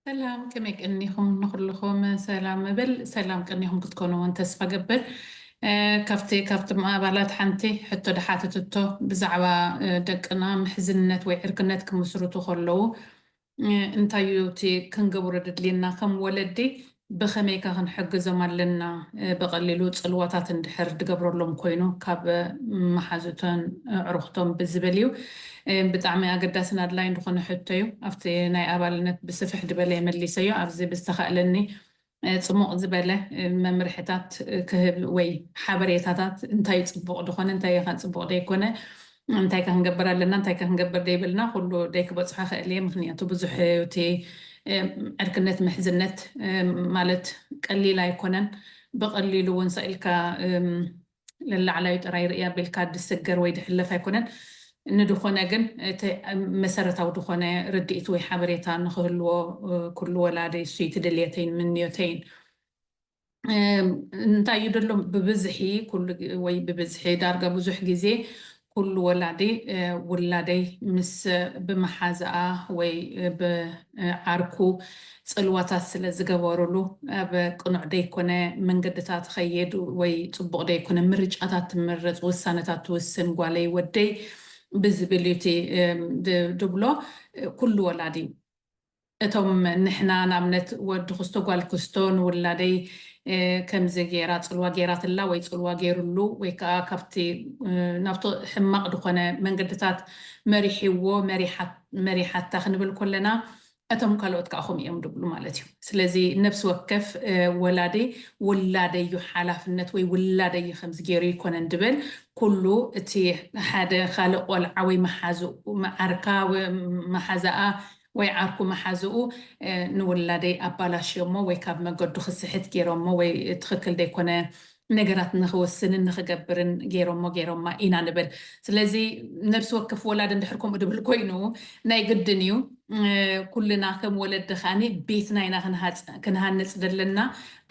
ሰላም፣ ከመይ ቀኒኹም? ንኹልኹም ሰላም እብል። ሰላም ቀኒኹም ክትኮኑ እውን ተስፋ ገብር። እ፣ ካብቲ፣ ካብቶም ኣባላት ሓንቲ ሕቶ ድሓተትቶ ብዛዕባ፣ እ፣ ደቅና ምሕዝነት ወይ ዕርክነት ክምስርቱ ከለዉ፣ እ፣ እንታይ እዩ እቲ ክንገብሮ ደድልየና ከም ወለዲ? ብኸመይ ከ ክንሕግዞም ኣለና? እ፣ ብቐሊሉ ጽልዋታት እንድሕር ድገብረሎም ኮይኑ ካብ፣ እ፣ መሓዙቶን፣ እ፣ ኣዕሩኽቶም ብዝብል እዩ። እ፣ ብጣዕሚ ኣገዳስን ኣድላይን ዝኾነ ሕቶ እዩ። ኣብቲ ናይ ኣባልነት ብስፍሕ ዝበለ የመሊሰዮ። ኣብዚ ብዝተኻእለኒ፣ እ፣ ጽሙቕ ዝበለ፣ እ፣ መምርሕታት፣ እ፣ ክህብ ወይ ሓበሬታታት እንታይ እዩ ጽቡቕ ዝኾነ፣ እንታይ ከ ጽቡቕ ዘይኮነ፣ እንታይ ከ ክንገብር ኣለና፣ እንታይ ከ ክንገብር ዘይብልና፣ ኩሉ ደይክበጽሖ ክእል እየ። ምኽንያቱ ብዙሕ እዩ እቲ፣ እ፣ ዕርክነት ምሕዝነት፣ እ፣ ማለት ቀሊል ኣይኮነን። ብቐሊሉ እውን ሰኢልካ፣ እም፣ ለላዕላዩ ጥራይ ርእያ ቢልካ ድስገር ወይ ድሕለፍ ኣይኮነን። ንድኾነ ግን እቲ መሰረታዊ ድኾነ ርድኢት ወይ ሓበሬታ ንኽህልዎ፣ እ፣ ኩሉ ወላዲ እሱ እዩ እቲ ድልየተይን ምንዮተይን። እም፣ እንታይ እዩ ደሎ ብብዝሒ ኩሉ ግ-፣ ወይ ብብዝሒ ዳርጋ ብዙሕ ግዜ ኩሉ ወላዲ፣ እ፣ ውላደይ ምስ ብመሓዝኣ ወይ ብዓርኩ ጽልዋታት ስለ ዝገበሩሉ ኣብ ቅኑዕ ደይኮነ መንገድታት ኸይድ ወይ ጽቡቕ ደይኮነ ምርጫታት ትምርጽ፣ ውሳነታት ትውስን ጓለይ ወደይ ብዝብል እዩ እቲ፣ እም፣ ድ-፣ ድብሎ። ኩሉ ወላዲ እቶም ንሕና ንኣብነት ወዲ ክስቶ ጓል ክስቶ ንውላደይ፣ እ፣ ከምዚ ገይራ ጽልዋ ገይራትላ ወይ ጽልዋ ገይሩሉ ወይ ከዓ ካብቲ፣ እ፣ ናብቲ ሕማቕ ድኾነ መንገድታት መሪሕዎ፣ መሪሓት-፣ መሪሓታ ክንብል ከለና እቶም ካልኦት ከዓ ከምኡ እዮም ድብሉ ማለት እዩ። ስለዚ ነብሲ ወከፍ፣ እ፣ ወላዲ ውላደዩ ሓላፍነት ወይ ውላደዩ ከምዚ ገይሩ ይኮነን ድብል ኩሉ እቲ ሓደ ካልእ ቆልዓ ወይ መሓዝኡ፣ መዓርካ ወ-፣ መሓዛኣ ወይ ዓርኩ መሓዝኡ፣ እ፣ ንውላደይ ኣባላሽዮሞ ወይ ካብ መገዱ ክስሕት ገይሮሞ ወይ ትኽክል ዘይኮነ ነገራት ንኽውስንን ንኽገብርን ገይሮሞ ገይሮማ ኢና ንብል። ስለዚ ነብሲ ወከፍ ወላድ እንድሕር ከምኡ ድብል ኮይኑ ናይ ግድን እዩ። እ፣ ኩልና ከም ወለዲ ከኣኒ ቤትና ኢና ክንሃጽ-፣ ክንሃንጽ ደለና፣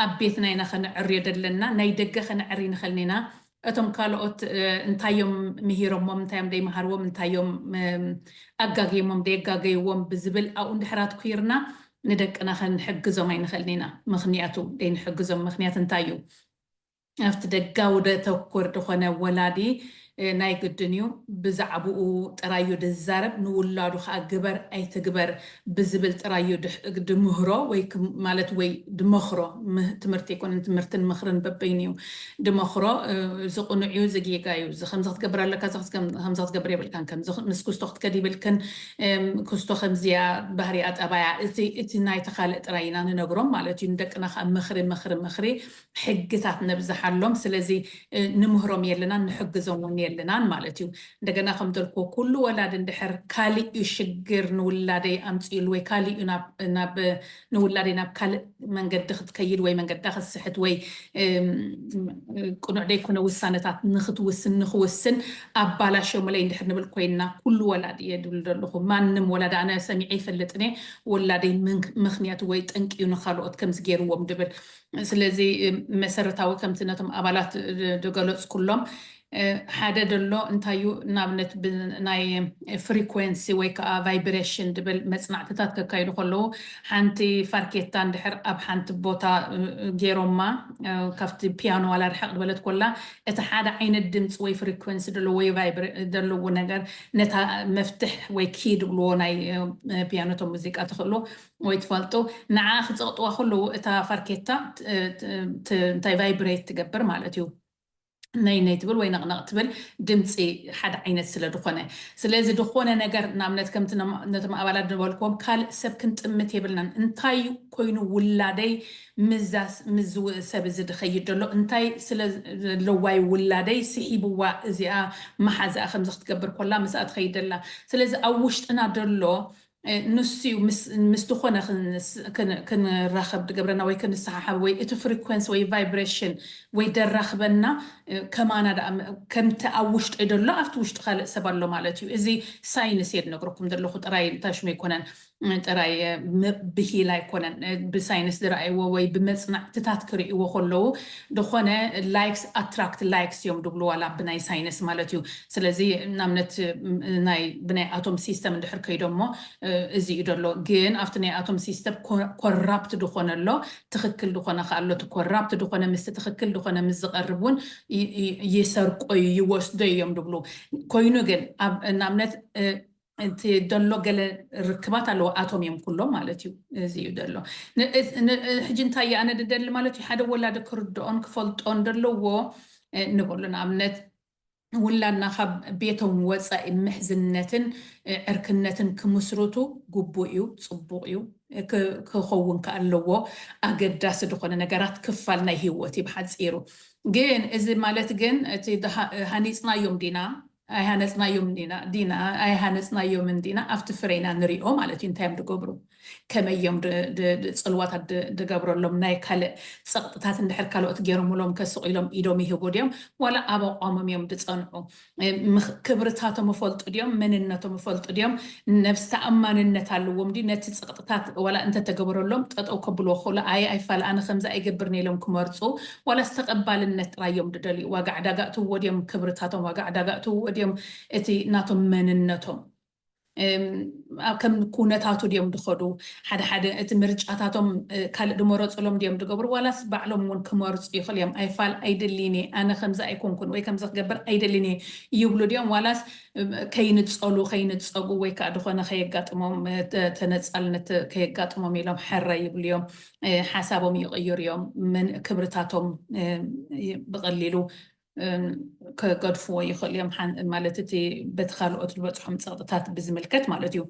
ኣብ ቤትና ኢና ከነዕርዮ ደለና። ናይ ደገ ከነዕሪ ንኽእል ኢና። እቶም ካልኦት፣ እ፣ እንታዮም ምሂሮሞም፣ እንታዮም ደይመሃርዎም፣ እንታዮም፣ እም፣ ኣጋገዮሞም ደየጋገይዎም ብዝብል ኣብኡ እንድሕር ኣትኲርና ንደቅና ከንሕግዞም ኣይንኽእልን ኢና። ምኽንያቱ ደይንሕግዞም ምኽንያት እንታይ እዩ? ኣብቲ ደጋዊ ደተኩር ዝኾነ ወላዲ፣ እ፣ ናይ ግድን እዩ ብዛዕባኡ ጥራዩ ድዛረብ፣ ንውላዱ ከዓ ግበር ኣይትግበር ብዝብል ጥራዩ ድሕ-፣ ድምህሮ ወይ ክም-፣ ማለት ወይ ድመኽሮ። ም-፣ ትምህርቲ ኣይኮነን፣ ትምህርትን ምኽርን በበይኑ እዩ ድመኽሮ። እ፣ እዚ ቅኑዕ እዩ፣ እዚ ጌጋ እዩ፣ እዚ ከምዚ ክትገብር ኣለካ፣ እዚ ከም-፣ ከምዚ ክትገብር የብልካን፣ ከምዚ ምስ ክስቶ ክትከድ ይብልክን፣ እም፣ ክስቶ ከምዚያ ባህሪያ ጠባያ፣ እቲ፣ እቲ ናይቲ ካልእ ጥራይ ኢና ንነግሮም ማለት እዩ። ንደቅና ከዓ ምኽሪ፣ ምኽሪ፣ ምኽሪ፣ ሕግታት ነብዝሓሎም። ስለዚ፣ እ፣ ንምህሮም የለናን፣ ንሕግዞም እውን የለናን ማለት እዩ። እንደገና ከም ዘልኩዎ ኩሉ ወላዲ እንድሕር ካሊእ እዩ ሽግር ንውላደይ ኣምፅኡሉ ወይ ካሊእ እዩ ናብ፣ ናብ፣ ንውላደይ ናብ ካልእ መንገዲ ክትከይድ ወይ መንገዳ ክትስሕት ወይ፣ እም፣ ቅኑዕ ደይኮነ ውሳነታት ንክትውስን፣ ንክውስን ኣባላሽዮምለይ እንድሕር ንብል ኮይንና ኩሉ ወላዲ እየ ድብል ዘለኹ። ማንም ወላዲ ኣነ ሰሚዐ ይፈልጥን እየ። ወላደይ ምን-፣ ምኽንያቱ ወይ ጠንቂ እዩ ንኻልኦት ከምዚ ገይርዎም ድብል። ስለዚ፣ እ፣ መሰረታዊ ከምቲ ነቶም ኣባላት፣ እ፣ ዝገለጽኩሎም፣ እ፣ ሓደ ደሎ እንታይ እዩ፣ ንኣብነት ብ-፣ ናይ ፍሪኩዌንሲ ወይ ከዓ ቫይብሬሽን ድብል መጽናዕትታት ከካይዱ ከለዉ፣ ሓንቲ ፋርኬታ እንድሕር ኣብ ሓንቲ ቦታ፣ እ፣ ገይሮማ፣ እ፣ ካብቲ ፒያኖ ዋላ ርሕቕ ዝበለት ኮላ፣ እቲ ሓደ ዓይነት ድምፂ ወይ ፍሪኩዌንሲ ደሎ ወይ ቫይብሬ-፣ ዘለዎ ነገር ነታ መፍትሕ ወይ ኪ ድብልዎ ናይ፣ እ፣ ፒያኖ፣ እቶም ሙዚቃ ትኽእሉ ወይ ትፈልጡ፣ ንዓ ክጸቕጥዋ ከለዉ እታ ፋርኬታ ት-፣ ት-፣ ት-፣ እንታይ ቫይብሬት ትገብር ማለት እዩ። ነይ ነይ ትብል ወይ ነቕነቕ ትብል ድምፂ ሓደ ዓይነት ስለ ዝኾነ። ስለዚ ዝኾነ ነገር ንኣብነት ከምቲ ነም-፣ ነቶም ኣባላት ዝበልክዎም ካልእ ሰብ ክንጥምት የብልናን። እንታይ ኮይኑ ውላደይ ምዛስ-፣ ምዝ-፣ ሰብ እዚ ድኸይድ ደሎ? እንታይ ስለ ዘለዋይ ውላደይ ስሒብዋ እዚኣ መሓዛኣ ከምዚ ክትገብር ኮላ ምስኣ ትኸይድ ደላ? ስለዚ ኣብ ውሽጥና ደሎ እ፣ ንሱ እዩ ምስ፣ ምስ ዝኾነ ክንስ-፣ ክን-፣ ክንራኸብ ድገብረና ወይ ክንሰሓሓብ ወይ እቲ ፍሪኮንስ ወይ ቫይብሬሽን ወይ ደራኽበና፣ እ፣ ከማና ደኣ ም-፣ ከምቲ ኣብ ውሽጢ ደሎ ኣብቲ ውሽጢ ካልእ ሰብ ኣሎ ማለት እዩ። እዚ ሳይንስ እየ ድነግረኩም ዘለኹ፣ ጥራይ ታሽሙ ኣይኮነን፣ እ፣ ጥራይ፣ እ፣ ም-፣ ብሂል ኣይኮነን፣ እ፣ ብሳይንስ ዝረኣይዎ ወይ ብመጽናዕትታት ክርእይዎ ከለዉ፣ ዝኾነ ላይክስ ኣትራክት ላይክስ እዮም ድብሉ ዋላ ብናይ ሳይንስ ማለት እዩ። ስለዚ ንኣብነት፣ እ፣ ናይ ብናይ ኣቶም ሲስተም እንድሕር ከይዶሞ፣ እ፣ እዚ እዩ ዘሎ። ግን ኣብቲ ናይ ኣቶም ሲስተም ኮራፕት ዝኾነ ኣሎ፣ ትኽክል ዝኾነ ከ ኣሎ። እቲ ኮራፕት ዝኾነ ምስቲ ትኽክል ዝኾነ ምስ ዝቐርብ እውን ይ- ይ- ይሰርቆ እዩ፣ ይወስዶ እዮም ድብሉ። ኮይኑ ግን ኣብ ንኣብነት እቲ ዘሎ ገለ ርክባት ኣለዎ፣ ኣቶም እዮም ኩሎም ማለት እዩ። እዚ እዩ ዘሎ። ሕጂ እንታይ ኣነ ድደሊ ማለት እዩ፣ ሓደ ወላዲ ክርድኦን ክፈልጦን ደለዎ ንበሎ። ንኣብነት ውላድና ካብ ቤቶም ወፃኢ ምሕዝነትን ዕርክነትን ክምስርቱ ግቡእ እዩ፣ ፅቡቅ እዩ፣ ክኸውን ከኣለዎ ኣገዳሲ ዝኾነ ነገራት ክፋል ናይ ህይወት እዩ ብሓፂሩ። ግን እዚ ማለት ግን እቲ ሃኒፅናዮም ዲና ኣይሃነፅናዮም ዲና ዲና ኣይሃነፅናዮምን ዲና ኣብቲ ፍሬና ንሪኦ ማለት እዩ። እንታይ እዮም ድገብሩ፣ ከመይ እዮም ጽልዋታት ድገብረሎም፣ ናይ ካልእ ፀቕጥታት እንድሕር ካልኦት ገይሮምሎም ከስቕ ኢሎም ኢዶም ይህቡ ድዮም፣ ዋላ ኣብ ኣቋሞም እዮም ድፀንዑ? ክብርታቶም ይፈልጡ ድዮም? መንነቶም ይፈልጡ ድዮም? ነብስ ተኣማንነት ኣለዎም ድዩ? ነቲ ፀቕጥታት ዋላ እንተተገበረሎም ጠጠው ከብልዎ ክኽእሉ፣ ኣይ ኣይፋል ኣነ ከምዚ ኣይገብርን ኢሎም ክመርፁ፣ ዋላ ዝተቐባልነት ጥራይ እዮም ድደልዩ? ዋጋ ዕዳጋ እትዎ ድዮም? ክብርታቶም ዋጋ ዕዳጋ እትዎ ድዮም? እቲ ናቶም መንነቶም ኣብ ከም ኩነታቱ ድዮም ድኸዱ? ሓደ ሓደ እቲ ምርጫታቶም ካልእ ድመረፅሎም ድዮም ድገብሩ? ዋላስ ባዕሎም እውን ክመርፁ ይኽእል እዮም? ኣይፋል ኣይደልይን እየ፣ ኣነ ከምዚ ኣይኮንኩን ወይ ከምዚ ክገብር ኣይደልይን እየ ይብሉ ድዮም? ዋላስ ከይንፀሉ ከይንፀጉ ወይ ከዓ ድኾነ ከየጋጥሞም ተነፃልነት ከየጋጥሞም ኢሎም ሕረ ይብሉ እዮም። ሓሳቦም ይቕይሩ እዮም። ክብርታቶም ብቐሊሉ ከገድፍዎ ይኽእሉ እዮም። ማለት እቲ በቲ ካልኦት ዝበፅሖም ፀቕጥታት ብዝምልከት ማለት እዩ።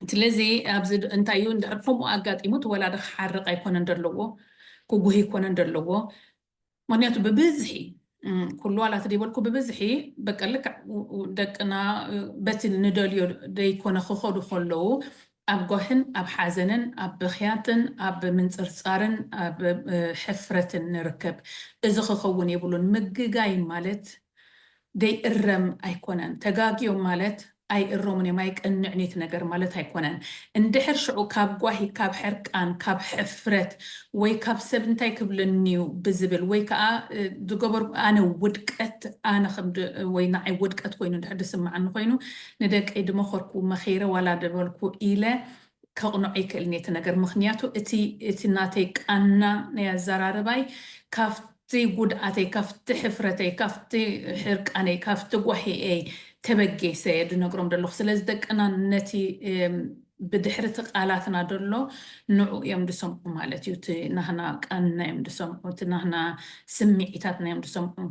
ስለዚ ኣብዚ እንታይ እዩ፣ እንድሕር ከምኡ ኣጋጢሙ እቲ ወላዲ ክሓርቕ ኣይኮነን ደለዎ፣ ክጉህ ኣይኮነን ደለዎ። ምክንያቱ ብብዝሒ ኩሉ ዋላ እቲ ደይበልኩ ብብዝሒ በቀ ልክዕ ደቅና በቲ ንደልዮ ደይኮነ ክኸዱ ከለዉ ኣብ ጓህን ኣብ ሓዘንን ኣብ ብኽያትን ኣብ ምንፅርፃርን ኣብ ሕፍረትን ንርከብ። እዚ ክኸውን የብሉን። ምግጋይ ማለት ደይእረም ኣይኮነን። ተጋግዮም ማለት ኣይእረሙን እዮም፣ ኣይቀንዕን እቲ ነገር ማለት ኣይኮነን። እንድሕር ሽዑ ካብ ጓሂ፣ ካብ ሕርቃን፣ ካብ ሕፍረት ወይ ካብ ሰብ እንታይ ክብለኒ እዩ ብዝብል ወይ ከዓ ዝገበርኩ ኣነ ውድቀት ኣነ ከም ወይ ንዓይ ውድቀት ኮይኑ እንድሕር ዝስምዓኒ ኮይኑ ንደቀይ ድመኸርኩ መኸይረ ዋላ ደበልኩ ኢለ ከቕንዖ ይክእልኒ እቲ ነገር። ምክንያቱ እቲ እቲ ናተይ ቃና ናይ ኣዘራርባይ ካብቲ ጉድኣተይ፣ ካብቲ ሕፍረተይ፣ ካብቲ ሕርቃነይ፣ ካብቲ ጓሂኤይ ተበጌሰ ድነግሮም ደለኹ። ስለዚ ደቅና ነቲ ብድሕሪ እቲ ቃላትና ደሎ ንዑ እዮም ድሰምዑ ማለት እዩ። እቲ ናህና ቃንና እዮም ድሰምዑ፣ እቲ ናህና ስምዒታትና እዮም ድሰምዑ።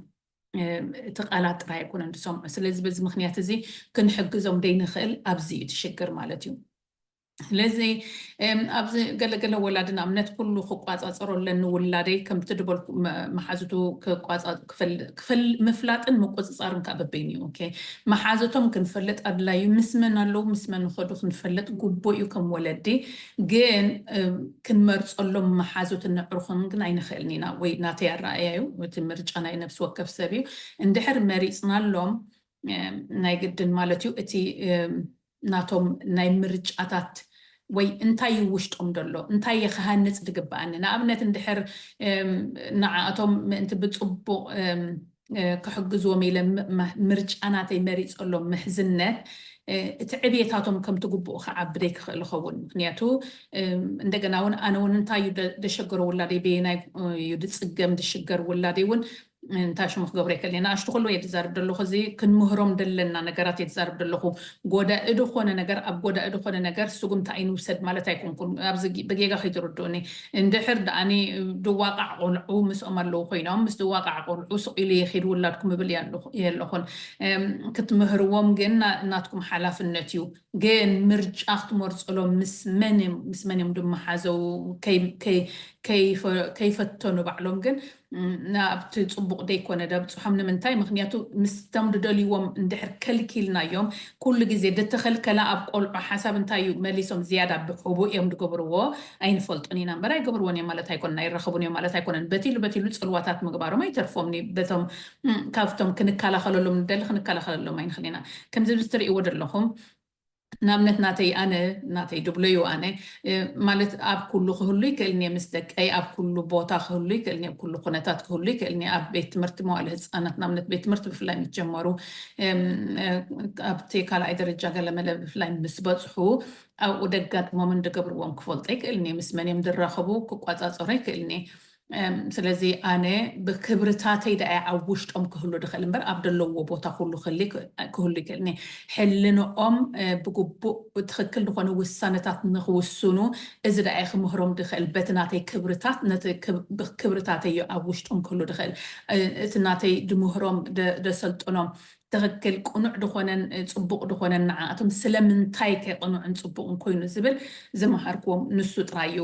እቲ ቃላት ጥራይ ኣይኮነን ድሰምዑ። ስለዚ በዚ ምክንያት እዚ ክንሕግዞም ደይንኽእል ኣብዚ እዩ እቲ ሽግር ማለት እዩ። ስለዚ ኣብዚ ገለገለ ወላዲ ንኣብነት ኩሉ ክቋፃፀሮ ኣለኒ ውላደይ ከምቲ ድበልኩ መሓዝቱ ምፍላጥን ምቁፅፃርን ከዓ በበይኑ እዩ። መሓዝቶም ክንፈልጥ ኣድላዩ ምስ መን ኣለዉ ምስ መን ንኸዱ ክንፈልጥ ግቡእ እዩ ከም ወለዲ። ግን ክንመርፀሎም መሓዙትን ነዕሩኽን ግን ኣይንኽእልን ኢና። ወይ ናተይ ኣረኣእያ እዩ፣ እቲ ምርጫ ናይ ነብሲ ወከፍ ሰብ እዩ። እንድሕር መሪፅናሎም ናይ ግድን ማለት እዩ እቲ ናቶም ናይ ምርጫታት ወይ እንታይ እዩ ውሽጦም ደሎ እንታይ እየ ክሃንፅ ድግበኣኒ። ንኣብነት እንድሕር ንዓኣቶም ምእንቲ ብፅቡቕ ክሕግዝዎም ኢለ ምርጫ ናተይ መሪፀሎም ምሕዝነት እቲ ዕብየታቶም ከምቲ ግቡኡ ክዓቢ ደይክኽእል ይኸውን። ምክንያቱ እንደገና እውን ኣነ እውን እንታይ እዩ ደሸገሮ ውላደይ በየናይ እዩ ድፅገም ድሽገር ውላደይ እውን እንታይ ሽሙ ክገብሮ ይክእል ንኣሽቱ ከለዉ እየ ዝዛርብ ዘለኹ። እዚ ክንምህሮም ደለና ነገራት እየ ዝዛርብ ዘለኹ። ጎዳኢ ድኾነ ነገር ኣብ ጎዳኢ ድኾነ ነገር ስጉምቲ ኣይንውሰድ ማለት ኣይኮንኩን። ኣብዚ በጌጋ ከይትርድኡኒ። እንድሕር ደኣኒ ድዋቃዕ ቆልዑ ምስኦም ኣለዉ ኮይኖም ምስ ድዋቃዕ ቆልዑ ስቕ ኢሉ ይኺድ ውላድኩም እብል የለኹን። ክትምህርዎም ግን ናትኩም ሓላፍነት እዩ። ግን ምርጫ ክትመርፅሎም ምስ መን እዮም ምስ መን እዮም ድመሓዘው ከይፈተኑ ባዕሎም ግን ናብቲ ፅቡቕ ደይኮነ ደብፅሖም። ንምንታይ? ምክንያቱ ምስቶም ድደልይዎም እንድሕር ከልኪልናዮም ኩሉ ግዜ ድተኸልከላ ኣብ ቆልዑ ሓሳብ እንታይ እዩ መሊሶም ዝያዳ ብሕቡ እዮም ድገብርዎ። ኣይንፈልጡን ኢና እምበር ኣይገብርዎን እዮም ማለት ኣይኮነን ኣይረኸቡን እዮም ማለት ኣይኮነን። በቲሉ በቲሉ ፅልዋታት ምግባሮም ኣይተርፎም በቶም ካብቶም ክንከላኸለሎም ንደሊ ክንከላኸለሎም ኣይንኽእል ኢና። ከምዚ ብዝትርእይዎ ዘለኹም ንኣብነት ናተይ ኣነ ናተይ ድብለዩ ኣነ ማለት ኣብ ኩሉ ክህሉ ይክእልኒ ምስ ደቀይ ኣብ ኩሉ ቦታ ክህሉ ይክእልኒ ኣብ ኩሉ ኩነታት ክህሉ ይክእልኒ ኣብ ቤት ትምህርቲ መዋለ ህፃናት ንኣብነት ቤት ትምህርቲ ብፍላይ ምስ ጀመሩ ኣብቲ ካልኣይ ደረጃ ገለመለ ብፍላይ ምስ በፅሑ ኣብኡ ደጋጥሞምን ድገብርዎም ክፈልጦ ይክእልኒ ምስ መን እዮም ድራኸቡ ክቋፃፀሮ ይክእልኒ ስለዚ ኣነ ብክብርታተይ ደኣ ኣብ ውሽጦም ክህሉ ድኽእል እምበር ኣብ ደለዎ ቦታ ኩሉ ክህሉ ይክእልኒ ሕልንኦም ብግቡእ ትኽክል ዝኾነ ውሳነታት ንክውስኑ እዚ ደኣ ክምህሮም ድኽእል በቲ ናተይ ክብርታት ነቲ ክብርታተይ ኣብ ውሽጦም ክህሉ ድኽእል እቲ ናተይ ድምህሮም ደሰልጥኖም ትኽክል ቅኑዕ ድኾነን ፅቡቕ ድኾነን ንዓኣቶም ስለምንታይ ከ ቅኑዕን ፅቡቕን ኮይኑ ዝብል ዝመሃርክዎም ንሱ ጥራይ እዩ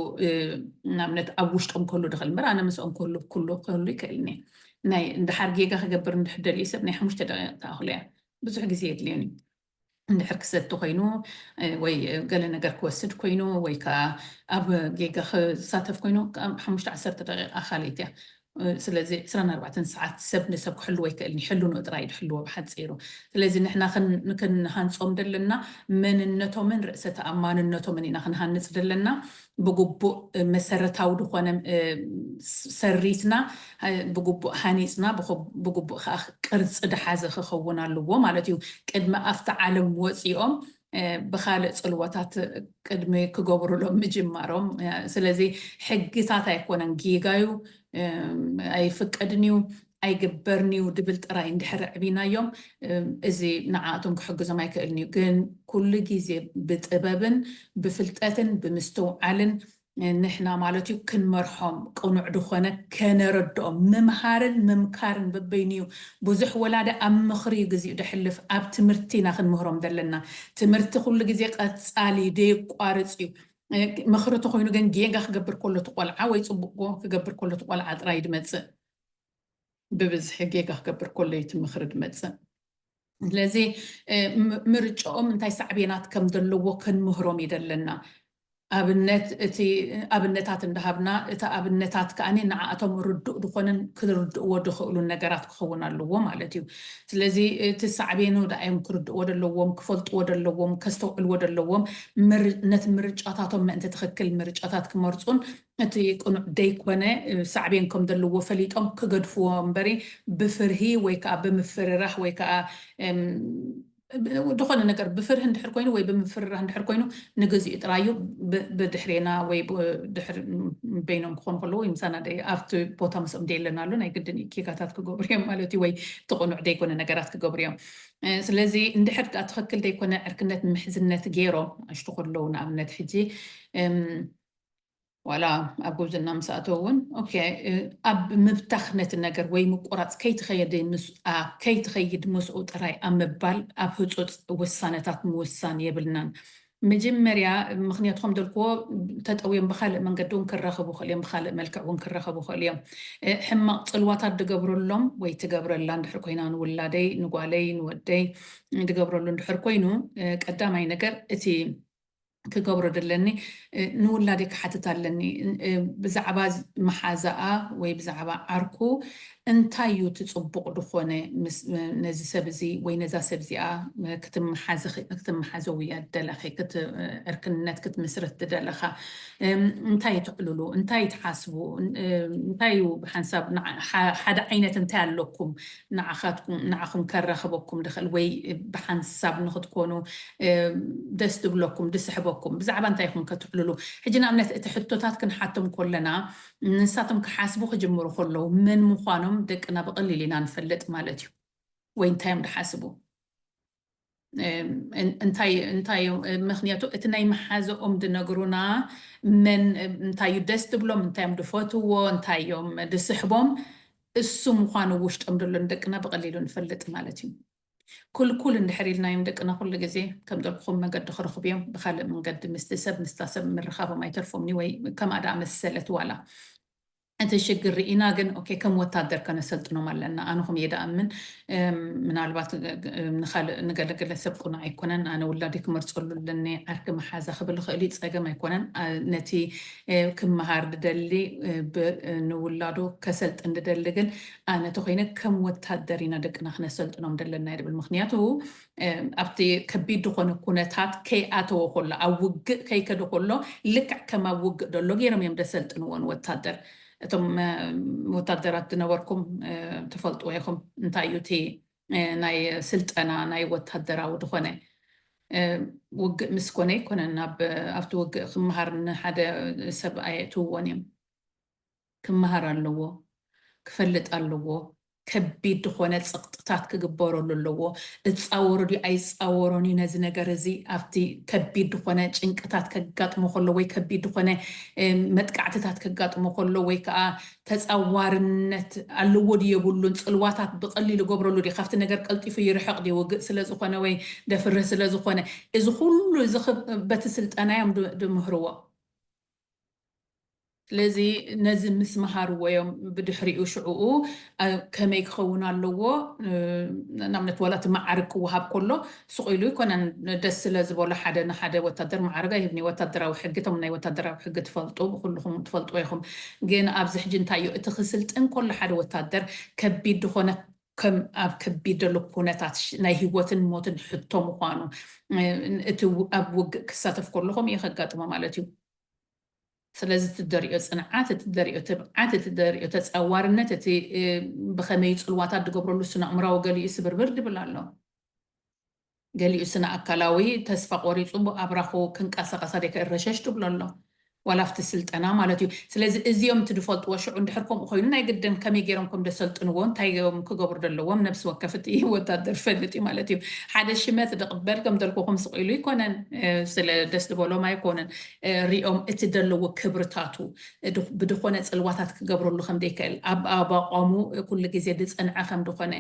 ንኣብነት ኣብ ውሽጦም ክህሉ ድኽእል እምበር ኣነ ምስኦም ክህሉ ኩሉ ክህሉ ይክእልኒ ናይ እንድሓር ጌጋ ክገብር እንድሕር ደልዩ ሰብ ናይ ሓሙሽተ ደቂቕ ተኣኽሎ እያ ብዙሕ ግዜ የድልዮን እዩ እንድሕር ክሰቲ ኮይኑ ወይ ገለ ነገር ክወስድ ኮይኑ ወይ ከዓ ኣብ ጌጋ ክሳተፍ ኮይኑ ሓሙሽተ ዓሰርተ ደቂቃ ካልኢት እያ ስለዚ ዕስራን ኣርባዕተን ሰዓት ሰብ ንሰብ ክሕልዎ ኣይክእልን ይሕልንኡ ጥራይ ድሕልዎ ብሓፂሩ ስለዚ ንሕና ክንሃንፆም ዘለና መንነቶምን ርእሰ ተኣማንነቶምን ኢና ክንሃንፅ ዘለና ብግቡእ መሰረታዊ ዝኾነ ሰሪትና ብግቡእ ሃኒፅና ብግቡእ ከዓ ቅርፂ ድሓዘ ክኸውን ኣለዎ ማለት እዩ ቅድሚ ኣብቲ ዓለም ወፂኦም ብካልእ ፅልወታት ቅድሚ ክገብሩሎም ምጅማሮም ስለዚ ሕግታት ኣይኮነን ጌጋዩ ኣይፍቀድን እዩ ኣይግበርን እዩ ድብል ጥራይ እንድሕር ኣዕቢናዮም እዚ ንዓኣቶም ክሕግዞም ኣይክእልን እዩ ግን ኩሉ ግዜ ብጥበብን ብፍልጠትን ብምስትውዓልን ንሕና ማለት እዩ ክንመርሖም ቅኑዕ ድኾነ ከነረድኦም ምምሃርን ምምካርን በበይኑ እዩ ብዙሕ ወላደ ኣብ ምኽሪ እዩ ግዜኡ ደሕልፍ ኣብ ትምህርቲ ኢና ክንምህሮም ዘለና ትምህርቲ ኩሉ ግዜ ቀጻሊ ደየቋርጽ እዩ ምኽሪ ተኮይኑ ግን ጌጋ ክገብር ከሎ ትቆልዓ ወይ ፅቡቅ ክገብር ከሎ ትቆልዓ ጥራይ ድመፅእ ብብዝሒ ጌጋ ክገብር ከሎ እቲ ምኽሪ ድመፅእ ስለዚ ምርጫኦም እንታይ ሳዕቤናት ከም ዘለዎ ክንምህሮም ይደለና ኣብነት እቲ ኣብነታት እንዳሃብና እቲ ኣብነታት ከዓ ንዓኣቶም ርዱእ ዝኾነን ክርድእዎ ዝኽእሉን ነገራት ክኸውን ኣለዎ ማለት እዩ ስለዚ እቲ ሳዕቤኑ ደኣዮም ክርድእዎ ዘለዎም ክፈልጥዎ ዘለዎም ከስተውዕልዎ ዘለዎም ነቲ ምርጫታቶም ምእንቲ ትኽክል ምርጫታት ክመርፁን እቲ ቅኑዕ ደይኮነ ሳዕቤን ከም ዘለዎ ፈሊጦም ክገድፍዎ እምበሪ ብፍርሂ ወይ ከዓ ብምፍርራሕ ወይ ከዓ ዝኾነ ነገር ብፍርህ እንድሕር ኮይኑ ወይ ብምፍርራህ እንድሕር ኮይኑ ንግዚኡ ጥራዩ ብድሕሬና ወይ ድሕር በይኖም ክኾኑ ከለዉ ወይ ምሳና ኣብቲ ቦታ ምስኦም ደየለን ኣሎ ናይ ግድን ኬጋታት ክገብሩ እዮም ማለት እዩ ወይ ትቕኑዕ ደይኮነ ነገራት ክገብሩ እዮም ስለዚ እንድሕር ዳ ትኽክል ደይኮነ ዕርክነት ምሕዝነት ገይሮም ኣሽቱ ከለዉ ንኣብነት ሕጂ ዋላ ኣብ ጉብዝና ምስ ኣተው እውን ኦኬ ኣብ ምብታኽ ነቲ ነገር ወይ ምቁራፅ ከይትኸይድ ምስኣ ከይትኸይድ ምስኡ ጥራይ ኣብ ምባል ኣብ ህፁፅ ውሳነታት ምውሳን የብልናን መጀመርያ ምክንያቱ ከም ደልክዎ ተጠውዮም ብካልእ መንገዲ እውን ክራኸቡ ክእል እዮም ብካልእ መልክዕ እውን ክራኸቡ ክእል እዮም ሕማቅ ፅልዋታት ድገብረሎም ወይ ትገብረላ እንድሕር ኮይና ንውላደይ ንጓለይ ንወደይ ድገብረሉ እንድሕር ኮይኑ ቀዳማይ ነገር እቲ ክገብሮ ደለኒ ንውላደይ ክሓትት ኣለኒ ብዛዕባ መሓዛኣ ወይ ብዛዕባ ዓርኩ እንታይ እዩ እቲ ፅቡቕ ዝኾነ ነዚ ሰብ እዚ ወይ ነዛ ሰብ እዚኣ ክትመሓዘው እያ ደለኺ ዕርክነት ክትምስርት ደለኻ እንታይ ትዕልሉ እንታይ ትሓስቡ እንታይ እዩ ብሓንሳብ ሓደ ዓይነት እንታይ ኣለኩም ንዓኹም ከራኽበኩም ድኽእል ወይ ብሓንሳብ ንክትኮኑ ደስ ድብለኩም ድስሕበኩም ብዛዕባ እንታይ ኢኹም ከትዕልሉ ሕጂ ንኣብነት እቲ ሕቶታት ክንሓቶም ከለና ንሳቶም ክሓስቡ ክጅምሩ ከለዉ መን ምዃኖም ደቅና ብቐሊል ኢና ንፈልጥ ማለት እዩ ወይ እንታይ እዮም ድሓስቡ እንታይ እንታይ ምክንያቱ እቲ ናይ መሓዘኦም ድነግሩና መን እንታይ እዩ ደስ ድብሎም እንታይ እዮም ድፈትዎ እንታይ እዮም ድስሕቦም እሱ ምዃኑ ውሽጦም ደሎ ንደቅና ብቐሊሉ ንፈልጥ ማለት እዩ ክልኩል እንድሕር ኢልናዮም ደቅና ኩሉ ግዜ ከም ደልኩኹም መገዲ ክረኽቡ እዮም ብካልእ መንገዲ ምስቲ ሰብ ምስታ ሰብ ምርኻቦም ኣይተርፎምኒ ወይ ከምኣ ደኣ መሰለት ዋላ እቲ ሽግር ርኢና ግን ኦኬ ከም ወታደር ከነሰልጥኖም ኣለና። ኣነ ከምኡ እየ ደኣምን። እም፣ ምናልባት እ፣ እ፣ ንኻልእ ንገለገለ ሰብ ቅኑዕ ኣይኮነን። ኣነ ውላደይ ክመርፀሉ ኣለኒ፣ ዓርኪ መሓዛ ክብል ይኽእል እዩ፣ ፀገም ኣይኮነን። ኣ፣ ነቲ እ፣ ክመሃር ድደሊ እ፣ ብ- እ፣ ንውላዱ ከሰልጥን ድደሊ ግን ኣነ ተኮይነ ከም ወታደር ኢና ደቅና ክነሰልጥኖም ደለና ይብል። ምክንያቱ እ፣ ኣብቲ ከቢድ ዝኾነ ኩነታት ከይኣተወ ከሎ፣ ኣብ ውግእ ከይከደ ከሎ ልክዕ ከም ኣብ ውግእ ደሎ ገይሮም እዮም ደሰልጥንዎ ንወታደር። እቶም እ፣ ወታደራት ዝነበርኩም እ፣ ትፈልጥዎ ኢኹም እንታይ እዩ እቲ እ፣ ናይ ስልጠና ናይ ወታደራዊ ዝኾነ እ፣ ውግእ ምስ ኮነ ኣይኮነን ኣብ ኣብቲ ውግእ ክመሃር ንሓደ ሰብ ኣየእትውዎን እዮም። ክመሃር ኣለዎ፣ ክፈልጥ ኣለዎ። ከቢድ ዝኾነ ፀቕጥታት ክግበረሉ ኣለዎ። እፃወሮ ድዩ ኣይፃወሮን እዩ ነዚ ነገር እዚ ኣብቲ ከቢድ ዝኾነ ጭንቅታት ከጋጥሞ ከሎ ወይ ከቢድ ዝኾነ እ፣ መጥቃዕትታት ከጋጥሞ ከሎ ወይ ከዓ ተፃዋርነት ኣለዎ ድዩ የብሉን፣ ፅልዋታት ብቐሊሉ ገብረሉ ድዩ፣ ካብቲ ነገር ቀልጢፉ ይርሕቕ ድዩ፣ ውግእ ስለ ዝኾነ ወይ ደፍርህ ስለ ዝኾነ፣ እዚ ኩሉ እዚ ኽብ- በቲ ስልጠና እዮም ድ- ድምህርዎ። ስለዚ ነዚ ምስ መሃርዎ እዮም ብድሕሪኡ ሽዕኡ ኣ- ከመይ ክኸውን ኣለዎ እ፣ ንኣብነት ዋላ እቲ መዓርግ ክወሃብ ከሎ ስቕ ኢሉ ይኮነን ደስ ስለ ዝበሎ ሓደ ንሓደ ወታደር መዓርግ ኣይህብን እዩ። ወታደራዊ ሕጊ እቶም ናይ ወታደራዊ ሕጊ ትፈልጡ ብኩልኹም ትፈልጡ ኢኹም። ግን ኣብዚ ሕጂ እንታይ እዩ እቲ ክስልጥን ከሎ ሓደ ወታደር ከቢድ ዝኾነ ከም ኣብ ከቢድ ዘሎ ኩነታት ሽ- ናይ ህይወትን ሞትን ሕቶ ምዃኑ እ፣ እቲ ው- ኣብ ውግእ ክሳተፍ ከሎ ከምኡ እዩ ከጋጥሞ ማለት እዩ። ስለዚ እቲ ደሪኦ ፅንዓት፣ እቲ ደሪኦ ትብዓት፣ እቲ ደሪኦ ተፃዋርነት፣ እቲ እ፣ ብኸመይ ፅልዋታት ዝገብረሉ ስነ ኣእምራዊ ገሊኡ ስብርብር ድብል ኣሎ። ገሊኡ ስነ ኣካላዊ ተስፋ ቆሪፁ ኣብራኹ ክንቀሳቀሳ ደይክእል ረሸሽ ትብሎ ኣሎ። ዋላ ኣብቲ ስልጠና ማለት እዩ። ስለዚ እዚኦም እቲ ዝፈልጥዎ ሽዑ እንድሕር ከምኡ ኮይኑ ናይ ግድን ከመይ ገይሮም ከም ደሰልጥንዎ እንታይ እዮም ክገብሩ ዘለዎም ነብሲ ወከፍ እቲ ወታደር ፈልጥ እዩ ማለት እዩ። ሓደ ሽመት ድቕበል ከም ዘልኩኹም ስቕ ኢሉ ይኮነን እ፣ ስለ ደስ ዝበሎም ኣይኮነን እ፣ ሪኦም እቲ ዘለዎ ክብርታቱ እ፣ ድ- ብድኾነ ፅልዋታት ክገብረሉ ከም ዘይክእል ኣብ ኣብ ኣቋሙ ኩሉ ግዜ ዝፀንዐ ከም ድኾነ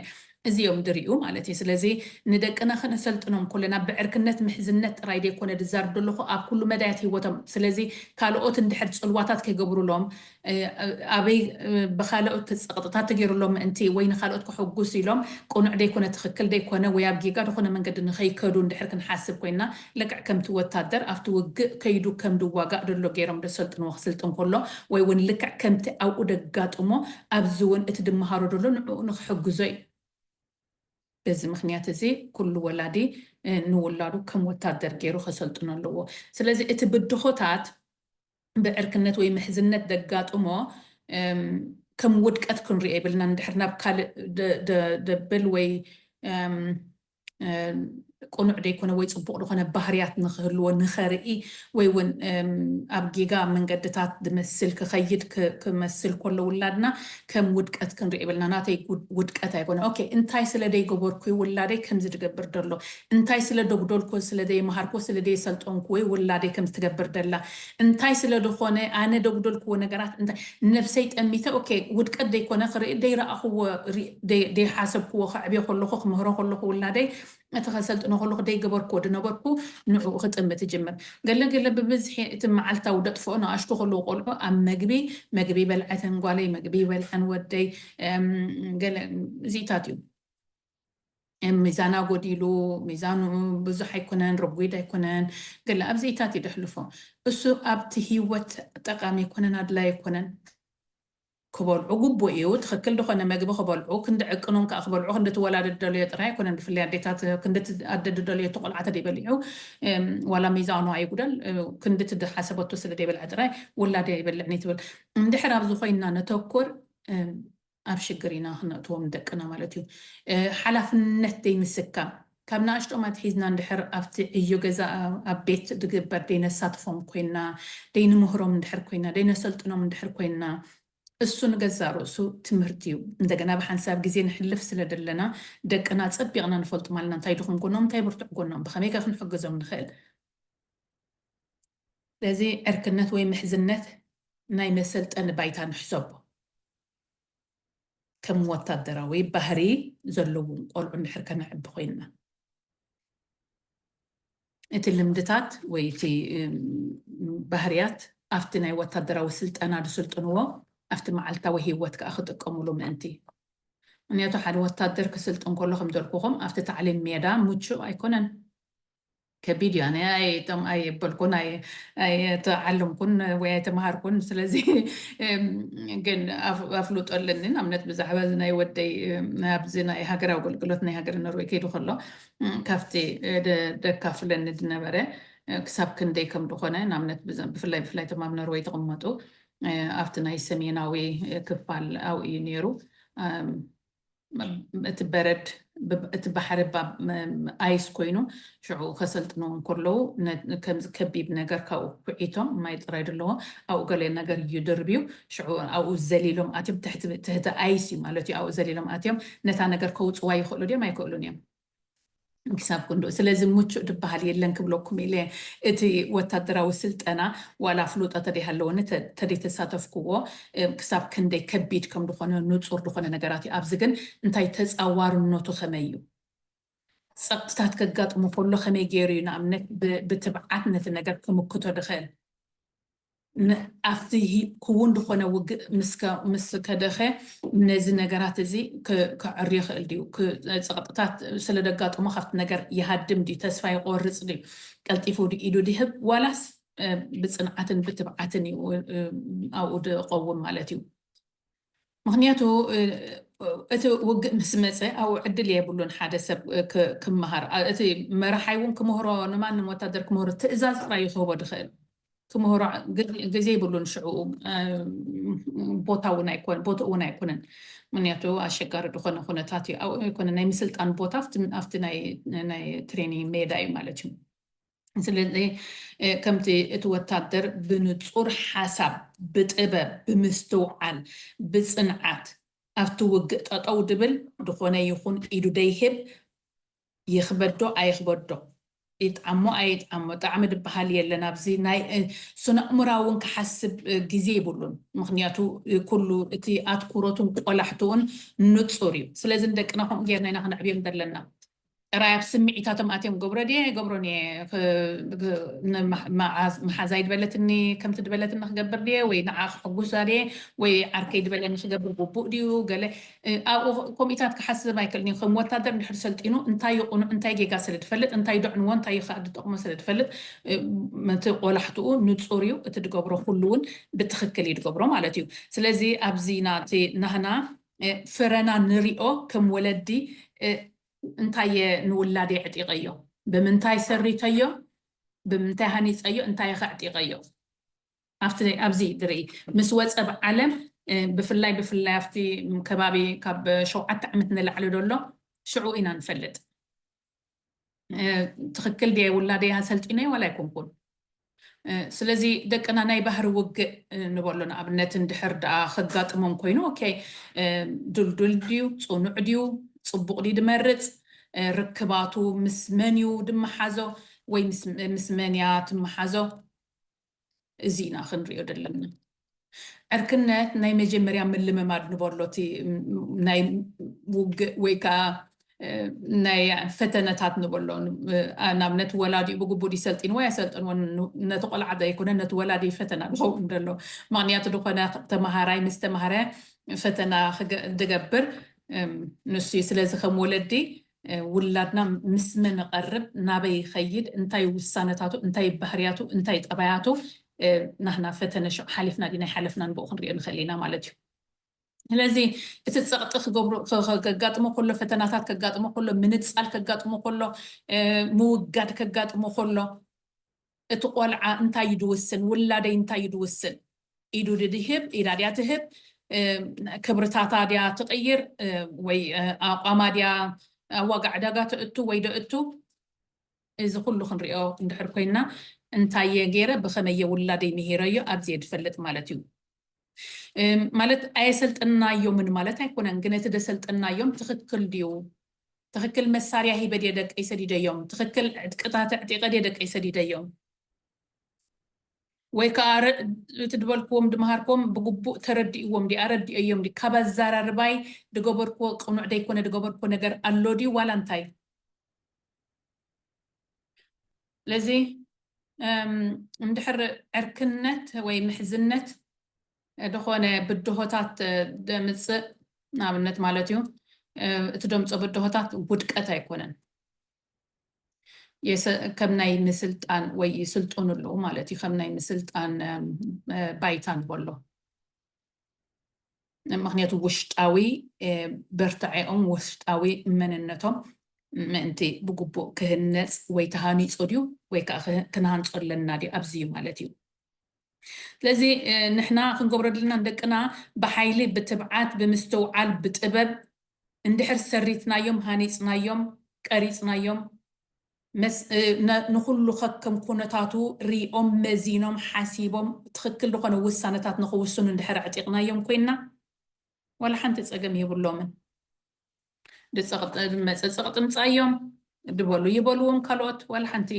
እዚኦም ድርእዩ ማለት እዩ። ስለዚ ንደቅና ከነሰልጥኖም ከለና ብዕርክነት ምሕዝነት ጥራይ ዘይኮነ ድዛርብ ዘለኹ ኣብ ኩሉ መዳያት ህይወቶም። ስለዚ ካልኦት እንድሕር ጽልዋታት ከይገብሩሎም እ፣ ኣበይ እ፣ ብኻልኦት ጸቕጥታት ተገይሩሎም ምእንቲ ወይ ንኻልኦት ከሐጉስ ኢሎም ቅኑዕ ዘይኮነ ትኽክል ዘይኮነ ወይ ኣብ ጌጋ ዝኾነ መንገዲ ንኸይከዱ እንድሕር ክንሓስብ ኮይና ልክዕ ከምቲ ወታደር ኣብቲ ውግእ ከይዱ ከም ድዋጋእ ደሎ ገይሮም ደሰልጥንዎ ክስልጥን ከሎ ወይ እውን ልክዕ ከምቲ ኣብኡ ደጋጥሞ ኣብዚ እውን እቲ ድመሃሮ ደሎ ንዕኡ ንክሕግዞ እዩ። በዚ ምኽንያት እዚ ኩሉ ወላዲ እ፣ ንውላዱ ከም ወታደር ገይሩ ከሰልጥኖ ኣለዎ። ስለዚ እቲ ብድሆታት ብዕርክነት ወይ ምሕዝነት ደጋጥሞ እም፣ ከም ውድቀት ክንሪኦ የብልና። እንድሕር ናብ ካልእ ደ- ደ- ደብል ወይ እም፣ እ፣ ቅኑዕ ደይኮነ ወይ ፅቡቅ ዝኾነ ባህርያት ንክህልዎ ንኸርኢ ወይ እውን እም፣ ኣብ ጌጋ መንገድታት ዝመስል ክኸይድ ክ- ክመስል ከሎ ውላድና ከም ውድቀት ክንርኢ የብልና። ናተይ ጉድ- ውድቀት ኣይኮነ። ኦኬ እንታይ ስለ ደይገበርኩ እዩ ውላደይ ከምዚ ድገብር ደሎ? እንታይ ስለ ደጉደልኩ ስለ ደይመሃርኩ ስለ ደይሰልጠንኩ ወይ ውላደይ ከምዚ ትገብር ደላ? እንታይ ስለ ዝኾነ ኣነ ደጉደልክዎ ነገራት እንታይ ነብሰይ ጠሚተ ኦኬ ውድቀት ደይኮነ ክርኢ ደይረኣኽዎ ሪ- ደይ- ደይሓሰብክዎ ከዕብዮ ከለኹ ክምህሮ ከለኹ ውላደይ እቲ ከሰልጥኖ ከለኹ ደይገበርክዎ ድነበርኩ ንዕኡ ክጥምት ይጅምር። ገለ ገለ ብብዝሒ እቲ መዓልታዊ ደጥፍኦ ንኣሽቱ ከለዉ ቆልዑ ኣብ መግቢ መግቢ በልዐተን ጓለይ መግቢ ይበልዐን ወደይ እም፣ ገለ እዚኢታት እዩ። እም፣ ሚዛና ጎዲሉ ሚዛኑ ብዙሕ ኣይኮነን ረጒድ ኣይኮነን ገለ ኣብዚኢታት እዩ ደሕልፎ። እሱ ኣብቲ ህይወት ጠቃሚ ኣይኮነን ኣድላይ ኣይኮነን። ክበልዑ ግቡእ እዩ። ትኽክል ዝኾነ መግቢ ክበልዑ ክንዲ ዕቅኖም ከዓ ክበልዑ ክንዲ ትወላደ ደልዮ ጥራይ ኣይኮነን። ብፍላይ ኣዴታት ክንዲ ኣደ ደልዮ እቲ ቆልዓ ተደይበሊዑ እም፣ ዋላ ሚዛኑ ኣይጉደል እ፣ ክንዲ እቲ ዝሓሰበቶ ስለ ደይበልዐ ጥራይ ውላደ ኣይበልዕን እዩ ትብል። እንድሕር ኣብዚ ኮይና ነተኩር እም፣ ኣብ ሽግር ኢና ክነእትዎም ደቅና ማለት እዩ። እ፣ ሓላፍነት ደይምስካም ካብ ንኣሽቶም ኣትሒዝና እንድሕር ኣብቲ ዕዮ ገዛ ኣብ ቤት ድግበር ደይነሳትፎም ኮይና ደይንምህሮም እንድሕር ኮይና ደይነሰልጥኖም እንድሕር ኮይና እሱ ንገዛእ ርእሱ ትምህርቲ እዩ። እንደገና ብሓንሳብ ግዜ ንሕልፍ ስለ ደለና ደቅና ጸቢቕና ንፈልጦም ኣለና። እንታይ ድኹም ጎኖም፣ እንታይ ብርቱዕ ጎኖም፣ ብኸመይ ከ ክንሕግዞም ንኽእል? ስለዚ ዕርክነት ወይ ምሕዝነት ናይ መሰልጠኒ ባይታ ንሕሰቦ። ከም ወታደራዊ ባህሪ ዘለዎም ቆልዑ እንድሕር ከነዕቢ ኮይንና እቲ ልምድታት ወይ እቲ እም፣ ባህርያት ኣብቲ ናይ ወታደራዊ ስልጠና ዝስልጥንዎ ኣብቲ መዓልታዊ ህይወት ከዓ ክጥቀሙሉ ምእንቲ። ምክንያቱ ሓደ ወታደር ክስልጥን ከሎ ከም ዘልኩኹም ኣብቲ ታዕሊም ሜዳ ምቹእ ኣይኮነን። ከቢድ እዩ። ኣነ ኣይቶም ኣይበልኩን ኣይ- ኣይተዓለምኩን ወይ ኣይተምሃርኩን። ስለዚ ግን ኣፍልጦ ኣለኒ። ንኣብነት ብዛዕባ እዚ ናይ ወደይ ኣብዚ ናይ ሃገራዊ ኣገልግሎት ናይ ሃገረ ኖርወይ ከይዱ ከሎ ካብቲ ደካፍለኒ ዝነበረ ክሳብ ክንደይ ከም ዝኾነ ንኣብነት ብፍላይ ብፍላይ እቶም ኣብ ኖርወይ ተቐመጡ ኣብቲ ናይ ሰሜናዊ ክፋል ኣብኡ እዩ ነይሩ። እቲ በረድ እቲ ባሕሪ ባብ ኣይስ ኮይኑ ሽዑ ከሰልጥንዎ እንከለዉ ከምዚ ከቢብ ነገር ካብኡ ኩዒቶም ማይ ጥራይ ዘለዎ ኣብኡ ገለ ነገር ይድርብዩ ሽዑ ኣብኡ ዘሊሎም ኣትዮም ትሕቲ ኣይስ እዩ ማለት እዩ ኣብኡ ዘሊሎም ኣትዮም ነታ ነገር ከውፅዋ ይኽእሉ ድዮም ኣይክእሉን እዮም ክሳብ ክንድኡ ስለዚ ምቹእ ዝበሃል የለን ክብለኩም ኢለ እቲ ወታደራዊ ስልጠና ዋላ ፍሉጠ ተደይሃለወኒ ተደይተሳተፍክዎ ክሳብ ክንደይ ከቢድ ከም ዝኾነ ንፁር ዝኾነ ነገራት እዩ ኣብዚ ግን እንታይ ተፃዋርነቱ ከመይ እዩ ፀቕጥታት ከጋጥሞ ከሎ ከመይ ገይሩ እዩ ንኣብነት ብትብዓት ነቲ ነገር ክምክቶ ድኽእል ኣብቲ ክውን ዝኾነ ውግእ ምስ ከደኸ ነዚ ነገራት እዚ ክዕር ይኽእል ድዩ ፀቕጥታት ስለ ደጋጥሞ ካብቲ ነገር ይሃድም ድዩ ተስፋ ይቆርፅ ድዩ ቀልጢፉ ኢዱ ድህብ ዋላስ ብፅንዓትን ብትብዓትን እዩ ኣብኡ ድቀውም ማለት እዩ ምክንያቱ እቲ ውግእ ምስ መፀ ኣብኡ ዕድል የብሉን ሓደ ሰብ ክመሃር እቲ መራሓይ እውን ክምህሮ ንማንም ወታደር ክምህሮ ትእዛዝ ጥራይ ይክህቦ ድኽእል ክምህሮ ግዜ ይብሉን ሽዕኡ ቦታ እውን ኣይኮነ ቦትኡ እውን ኣይኮነን ምክንያቱ ኣሸጋሪ ዝኾነ ኩነታት እዩ ኣብኡ ኣይኮነ ናይ ምስልጣን ቦታ ኣብቲ ናይ ትሬኒንግ ሜዳ እዩ ማለት እዩ ስለዚ ከምቲ እቲ ወታደር ብንፁር ሓሳብ ብጥበብ ብምስትውዓል ብፅንዓት ኣብቲ ውግእ ጠጠው ድብል ዝኾነ ይኹን ኢዱ ደይህብ ይኽበዶ ኣይኽበዶ ይጥዓሞ ኣይጥዓሞ ጣዕሚ ድበሃል የለን ኣብዚ ናይ ስነ ኣእምራዊ እውን ክሓስብ ግዜ ይብሉን ምክንያቱ ኩሉ እቲ ኣትኩሮቱን ቆላሕትኡን ንፁር እዩ ስለዚ ንደቅና ከምኡ ጌርና ኢና ክንዕብዮም ዘለና ጥራይ ኣብ ስምዒታቶም ኣትዮም ገብሮ ድየ ገብሮን እየ መሓዛይ ድበለትኒ ከምቲ ድበለትኒ ክገብር ድየ ወይ ንዓ ክሕጉሳ ድየ ወይ ዓርከይ ድበለኒ ክገብር ግቡእ ድዩ ገለ ኣብኡ ከምኢታት ክሓስብ ኣይክእልን እዩ ከም ወታደር እንድሕር ሰልጢኑ እንታይ ይቁኑዕ እንታይ ጌጋ ስለ ድፈልጥ እንታይ ይድዕንዎ እንታይ ይኸዓ ድጠቕሞ ስለ ድፈልጥ እቲ ቆላሕትኡ ንፁር እዩ እቲ ድገብሮ ኩሉ እውን ብትክክል እዩ ድገብሮ ማለት እዩ ስለዚ ኣብዚ ናቲ ናህና ፍረና ንሪኦ ከም ወለዲ እንታይ እየ ንውላደይ ዕጢቐዮ ብምንታይ ሰሪተዮ ብምንታይ ሃኒፀዮ እንታይ ከዕጢቐዮ ኣብቲ ኣብዚ ድርኢ ምስ ወፀ ብዓለም ብፍላይ ብፍላይ ኣብቲ ከባቢ ካብ ሸውዓተ ዓመት ንላዕሊ ዘሎ ሽዑ ኢና ንፈልጥ ትኽክል ድየ ውላደይ ኣሰልጢነዮ ዋላ ኣይኮንኩን ስለዚ ደቅና ናይ ባህሪ ውግእ ንበሎ ንኣብነት እንድሕር ደኣ ከጋጥሞም ኮይኑ ኦኬ ድልዱል ድዩ ፅኑዕ ድዩ ፅቡቕ ድዩ ድመርፅ ርክባቱ ምስ መን እዩ ድመሓዞ ወይ ምስ መን እያ ትመሓዞ እዚ ኢና ክንሪኦ ዘለና ዕርክነት ናይ መጀመርያ ምልምማድ ንበሎ እቲ ናይ ውግእ ወይ ከዓ ናይ ፈተነታት ንበሎ ናብነት ወላዲኡ ብግቡእ ይሰልጢንዎ ያሰልጥንዎ ነቲ ቆልዓ ዘይኮነ ነቲ ወላዲ ፈተና ዝኸውን ዘሎ ምክንያቱ ዝኾነ ተመሃራይ ምስ ተማሃረ ፈተና ድገብር ንሱ ስለዚ ከም ወለዲ ውላድና ምስ መን ንቐርብ ናበይ ይኸይድ እንታይ ውሳነታቱ እንታይ ባህርያቱ እንታይ ጠባያቱ ናህና ፈተነ ሽዑ ሓሊፍና ድና ይሓለፍና ንብኡ ክንሪኦ ንኽእል ኢና ማለት እዩ ስለዚ እቲ ፀቕጢ ክገብሩ ከጋጥሞ ከሎ ፈተናታት ከጋጥሞ ከሎ ምንፃል ከጋጥሞ ከሎ ምውጋድ ከጋጥሞ ከሎ እቲ ቆልዓ እንታይ እዩ ድውስን ውላደይ እንታይ እዩ ድውስን ኢዱ ድድህብ ኢዳ ድያ ትህብ ክብርታታ ድያ ትቕይር ወይ ኣቋማ ድያ ኣብ ዋጋ ዕዳጋ ትእቱ ወይ ደእቱ እዚ ኩሉ ክንሪኦ እንድሕር ኮይና እንታየ ገይረ ብኸመየ ውላደይ ምሂረዮ ኣብዚየ ድፈልጥ ማለት እዩ ማለት ኣየሰልጥናዮምን ማለት ኣይኮነን ግን እቲ ደሰልጥናዮም ትኽክል ድዩ ትኽክል መሳርያ ሂበ ድየ ደቀይ ሰዲደዮም ትኽክል ዕጥቅታት ዕጢቐ ድየ ደቀይ ሰዲደዮም ወይ ከዓ እቲ ድበልክዎም ድመሃርክዎም ብግቡእ ተረዲእዎም ዲ ኣረዲኦዮም ዲ ካብ ኣዘራርባይ ድገበርክዎ ቅኑዕ ደይኮነ ድገበርክዎ ነገር ኣሎ ድዩ ዋላ እንታይ ስለዚ እንድሕር ዕርክነት ወይ ምሕዝነት ዝኾነ ብድሆታት ደምፅእ ንኣብነት ማለት እዩ። እቲ ደምፆ ብድሆታት ውድቀት ኣይኮነን። ከም ናይ ምስልጣን ወይ ይስልጥኑ ኣለዉ ማለት እዩ። ከም ናይ ምስልጣን ባይታ ንበሎ። ምክንያቱ ውሽጣዊ በርትዐኦም፣ ውሽጣዊ መንነቶም ምእንቲ ብግቡእ ክህነፅ ወይ ተሃኒፁ ድዩ ወይ ከዓ ክንሃንፆ ኣለና ድዩ ኣብዚ እዩ ማለት እዩ። ስለዚ ንሕና ክንገብሮ ዘለና ንደቅና ብሓይሊ፣ ብትብዓት፣ ብምስትውዓል፣ ብጥበብ እንድሕር ሰሪትናዮም፣ ሃኒፅናዮም፣ ቀሪፅናዮም፣ ንኩሉ ከከም ኩነታቱ ሪኦም መዚኖም ሓሲቦም ትኽክል ዝኾነ ውሳነታት ንክውስኑ እንድሕር ኣዕጢቕናዮም ኮይንና ዋላ ሓንቲ ፀገም የብሎምን። ድፀቕጢ መፀፀቕጢ ምፃዮም ድበሉ ይበልዎም ካልኦት ዋላ ሓንቲ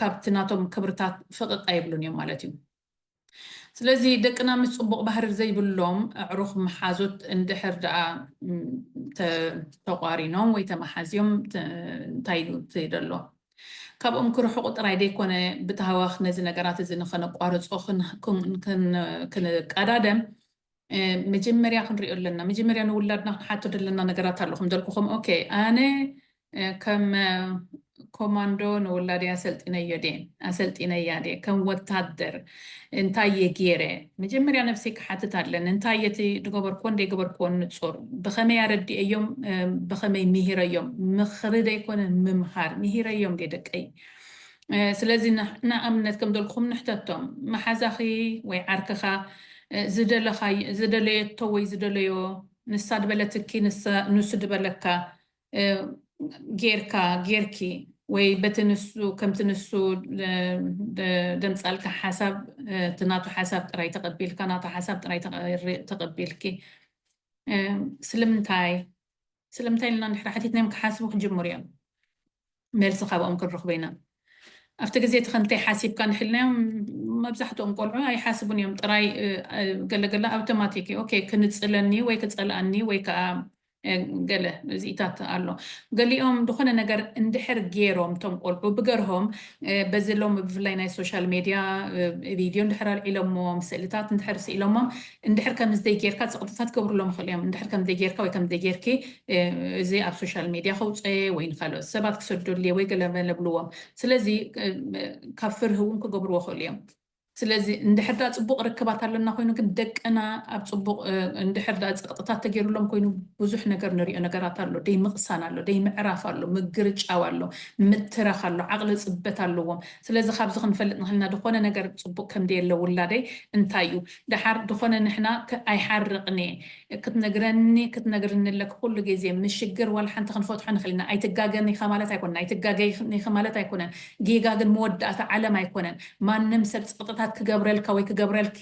ካብቲ ናቶም ክብርታት ፍቕቕ ኣይብሉን እዮም ማለት እዩ። ስለዚ ደቅና ምስ ፅቡቕ ባህሪ ዘይብሎም ኣዕሩኽ መሓዙት እንድሕር ደኣ ተቋሪኖም ወይ ተመሓዝዮም እንታይ እዩ ደሎ ካብኦም ክርሕቑ ጥራይ ደይኮነ ብተሃዋኽ ነዚ ነገራት እዚ ንኸነቋርፆ ክንቀዳደም መጀመርያ ክንሪኦ ኣለና። መጀመርያ ንውላድና ክንሓቶ ዘለና ነገራት ኣሎ። ከም ደልኩኹም ኦኬ ኣነ ከም ኮማንዶ ንውላደይ ኣሰልጢነዮ ደ ኣሰልጢነያ ደ ከም ወታደር እንታይ እየ ገይረ? መጀመርያ ነብሰይ ክሓትት ኣለኒ። እንታይ እቲ ዝገበርክዎ እንደይገበርክዎ ንፁር ብኸመይ ኣረዲኤዮም? ብኸመይ ምሂረዮም? ምኽሪ ደይኮነ ምምሃር ምሂረዮም ደ ደቀይ? ስለዚ ንኣብነት ከም ደልኩም ንሕተቶም መሓዛኺ ወይ ዓርክኻ ዝደለየቶ ወይ ዝደለዮ ንሳ ድበለትኪ ንሱ ድበለካ ጌርካ ጌርኪ ወይ በቲ ንሱ ከምቲ ንሱ ደምፃልካ ሓሳብ እቲ ናቱ ሓሳብ ጥራይ ተቐቢልካ ናቱ ሓሳብ ጥራይ ተቐቢልኪ ስለምንታይ ስለምንታይ ኢልና ንድሕሪ ሓቲትናዮም ክሓስቡ ክጅምሩ እዮም። መልሲ ካብኦም ክንረኽቦ ኢና። ኣብቲ ግዜ እቲ ከምተይ ሓሲብካ ንሕልናዮም መብዛሕትኦም ቆልዑ ኣይሓስቡን እዮም። ጥራይ ገለገለ ኣውቶማቲክ ኦኬ ክንፅለኒ ወይ ክፀልኣኒ ወይ ከዓ ገለ እዚኢታት ኣሎ። ገሊኦም ዝኾነ ነገር እንድሕር ገይሮም እቶም ቆልዑ ብገርሆም በዚ ሎም ብፍላይ ናይ ሶሻል ሜድያ ቪድዮ እንድሕር ኣልዒሎሞም ስእልታት እንድሕር ስኢሎሞም እንድሕር ከምዚ ዘይጌርካ ፀቕጥታት ክገብሩሎም ይኽእሉ እዮም። እንድሕር ከምዚ ዘይጌርካ ወይ ከምዚ ዘይጌርኪ እዚ ኣብ ሶሻል ሜድያ ከውፀ ወይ ንካልኦት ሰባት ክሰደሉ ወይ ገለ መለ ብልዎም። ስለዚ ካብ ፍርሂ እውን ክገብርዎ ይኽእሉ እዮም። ስለዚ እንድሕር ዳ ፅቡቕ ርክባት ኣለና ኮይኑ ግን ደቅና ኣብ ፅቡቕ እንድሕር ዳ ፀቕጥታት ተገይሩሎም ኮይኑ ብዙሕ ነገር ንሪኦ ነገራት ኣሎ። ደይ ምቕሳን ኣሎ፣ ደይ ምዕራፍ ኣሎ፣ ምግርጫው ኣሎ፣ ምትራኽ ኣሎ፣ ዓቕሊ ፅበት ኣለዎም። ስለዚ ካብዚ ክንፈልጥ ንኽልና ዝኾነ ነገር ፅቡቕ ከም ደየለ ውላደይ እንታይ እዩ ደሓር ዝኾነ ንሕና ኣይሓርቕን እየ ክትነግረኒ ክትነግርኒ ኣለኪ ኩሉ ግዜ ምሽግር ዋላ ሓንቲ ክንፈትሖ ንኽእል ኢና። ኣይትጋገን ኢኻ ማለት ኣይኮነን፣ ኣይትጋገይ ኢኻ ማለት ኣይኮነን። ጌጋ ግን መወዳእታ ዓለም ኣይኮነን። ማንም ሰብ ፅቕጥታት ክገብረልካ ወይ ክገብረልኪ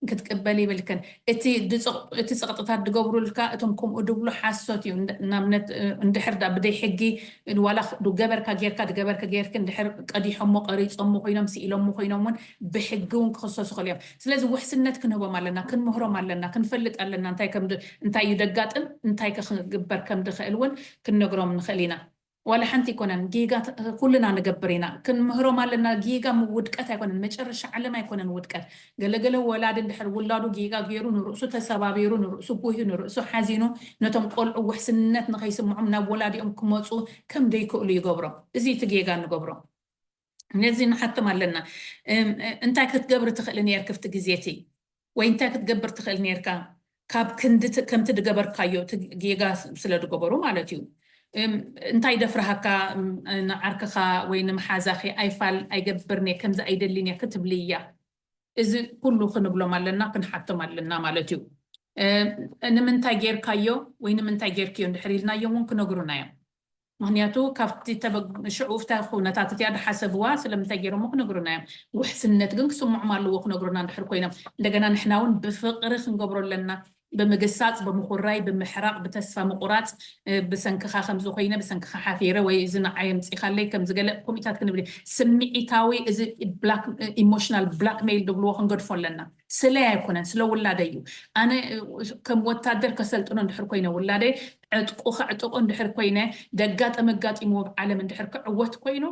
ክትቅበል ይብልክን። እቲ እቲ ፀቕጥታት ዝገብሩልካ እቶም ከምኡ ድብሉ ሓሶት እዩ። ናብነት እንድሕር ዳ ብደይ ሕጊ ዋላ ድገበርካ ጌርካ ድገበርካ ጌርክ እንድሕር ቀዲሖሞ ቀሪፆሞ ኮይኖም ስኢሎሞ ኮይኖም እውን ብሕጊ እውን ክኽሰሱ ይኽእሉ እዮም። ስለዚ ውሕስነት ክንህቦም ኣለና፣ ክንምህሮም ኣለና፣ ክንፈልጥ ኣለና እንታይ ከም እንታይ እዩ ደጋጥም እንታይ ክግበር ከም ድኽእል እውን ክንነግሮም ንኽእል ኢና። ዋላ ሓንቲ ይኮነን ጌጋ ኩልና ንገብር ኢና። ክንምህሮም ኣለና። ጌጋ ውድቀት ኣይኮነን፣ መጨረሻ ዓለም ኣይኮነን ውድቀት። ገለገለ ወላዲ እንድሕር ውላዱ ጌጋ ገይሩ ንርእሱ ተሰባቢሩ ንርእሱ ጉህዩ ንርእሱ ሓዚኑ ነቶም ቆልዑ ውሕስነት ንኸይስምዖም ናብ ወላዲኦም ክመፁ ከም ደይክእሉ ይገብሮም። እዚ እቲ ጌጋ ንገብሮ። ነዚ ንሓቶም ኣለና። እንታይ ክትገብሪ ትኽእሊ ነርኪ ኣብቲ ግዜ እቲ ወይ እንታይ ክትገብር ትኽእል ነርካ? ካብ ክንዲ ከምቲ ድገበርካዮ እቲ ጌጋ ስለ ድገበሩ ማለት እዩ። እንታይ ደፍርሃካ ንዓርክኻ ወይ ንመሓዛኺ ኣይፋል ኣይገብርን እየ ከምዚ ኣይደልን እየ ክትብሊ እያ። እዚ ኩሉ ክንብሎም ኣለና ክንሓቶም ኣለና ማለት እዩ። ንምንታይ ጌርካዮ ወይ ንምንታይ ጌርክዮ እንድሕር ኢልናዮ እውን ክነግሩና እዮም። ምክንያቱ ካብቲ ሽዑ ፍታ ኩነታት እቲኣ ድሓሰብዋ ስለምንታይ ገይሮሞ ክነግሩና እዮም። ውሕስነት ግን ክስምዖም ኣለዎ ክነግሩና እንድሕር ኮይኖም እንደገና ንሕና እውን ብፍቅሪ ክንገብሮ ኣለና። ብምግሳፅ ብምኩራይ ብምሕራቅ ብተስፋ ምቁራፅ ብሰንክኻ ከምዚ ኮይነ ብሰንክኻ ሓፊረ ወይ እዚ ንዓይ ኣምፂኻለይ ከምዚ ገለ ከምኢታት ክንብል ስምዒታዊ እዚ ኢሞሽናል ብላክሜይል ድብልዎ ክንገድፎ ኣለና። ስለይ ኣይኮነን ስለ ውላደይ እዩ። ኣነ ከም ወታደር ከሰልጥኖ እንድሕር ኮይነ ውላደይ ዕጥቁ ከዕጥቆ እንድሕር ኮይነ ደጋጠም ኣጋጢምዎ ኣብ ዓለም እንድሕር ክዕወት ኮይኑ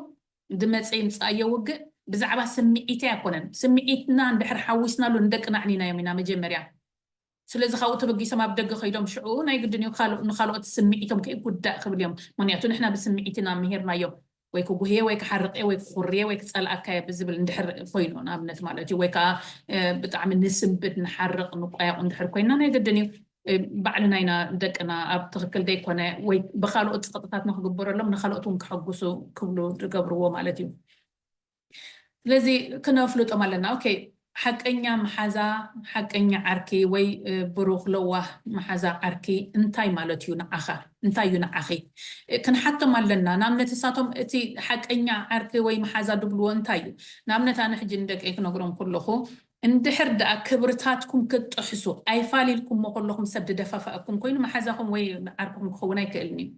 ድመፀ ይምፃኣዮ ውግእ ብዛዕባ ስምዒተይ ኣይኮነን። ስምዒትና እንድሕር ሓዊስናሉ ንደቅና ኣዕኒናዮም ኢና መጀመርያ። ስለዚ ካብኡ ተበጊሶም ኣብ ደገ ከይዶም ሽዑ ናይ ግድን እዩ ካልኦ- ንኻልኦት ስምዒቶም ከይጉዳእ ክብል እዮም። ምክንያቱ ንሕና ብስምዒትና ምሂርናዮም ወይ ክጉህየ ወይ ክሓርቅየ ወይ ክኹርየ ወይ ክፀልኣካየ ብዝብል እንድሕር ኮይኑ ንኣብነት ማለት እዩ። ወይ ከዓ እ፣ ብጣዕሚ ንስንብድ ንሓርቅ ንቋየቁ እንድሕር ኮይና ናይ ግድን እዩ እ፣ ባዕልና ኢና ደቅና ኣብ ትኽክል ዘይኮነ ወይ ብካልኦት ፀቕጥታት ንክግበረሎም ንካልኦት እውን ክሐጉሱ ክብሉ ዝገብርዎ ማለት እዩ። ስለዚ ክነፍልጦም ኣለና። ኦኬ፣ ሓቀኛ መሓዛ፣ ሓቀኛ ዓርኪ ወይ እ፣ ብሩኽ ለዋህ መሓዛ ዓርኪ እንታይ ማለት እዩ ንዓኻ? እንታይ እዩ ንዓኺ? እ፣ ክንሓቶም ኣለና። ንኣብነት እሳቶም እቲ ሓቀኛ ዓርኪ ወይ መሓዛ ድብልዎ እንታይ እዩ? ንኣብነት ኣነ ሕጂ ንደቀይ ክነግሮም ከለኹ እንድሕር ደኣ ክብርታትኩም ክትጥሕሱ ኣይፋሊልኩሞ ከለኹም ሰብ ድደፋፋእኩም ኮይኑ መሓዛኹም ወይ ዓርክኹም ክኸውን ኣይክእልን እዩ።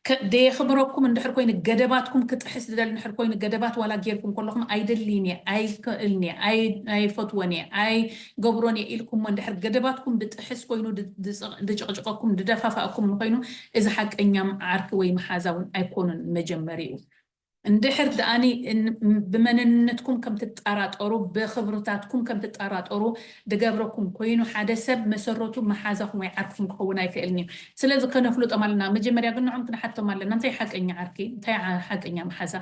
ከ- ደየኽብረኩም እንድሕር ኮይኑ ገደባትኩም ክጥሕስ ዝደሊ እንድሕር ኮይኑ ገደባት ዋላ ጌርኩም ከለኹም ኣይደልይን እየ ኣይክእልን እየ ኣይ- ኣይፈትወን እየ ኣይገብሮን እየ ኢልኩሞ እንድሕር ገደባትኩም ድጥሕስ ኮይኑ ድ- ድጽ- ድጭቕጭቐኩም ድደፋፋእኩም እንኮይኑ እዚ ሓቀኛ ዓርኪ ወይ መሓዛ እውን ኣይኮኑን መጀመሪኡ። እንድሕር ደኣኒ እን- ብመንነትኩም ከም ትጠራጠሩ ብኽብርታትኩም ከም ትጠራጠሩ ድገብረኩም ኮይኑ ሓደ ሰብ መሰረቱ መሓዛኹም ወይ ዓርክኹም ክኸውን ኣይክእልን እዩ። ስለዚ ከነፍልጦም ኣለና። መጀመርያ ግን ንዖም ክንሓቶም ኣለና እንታይ ሓቀኛ ዓርኪ እንታይ ሓቀኛ መሓዛ?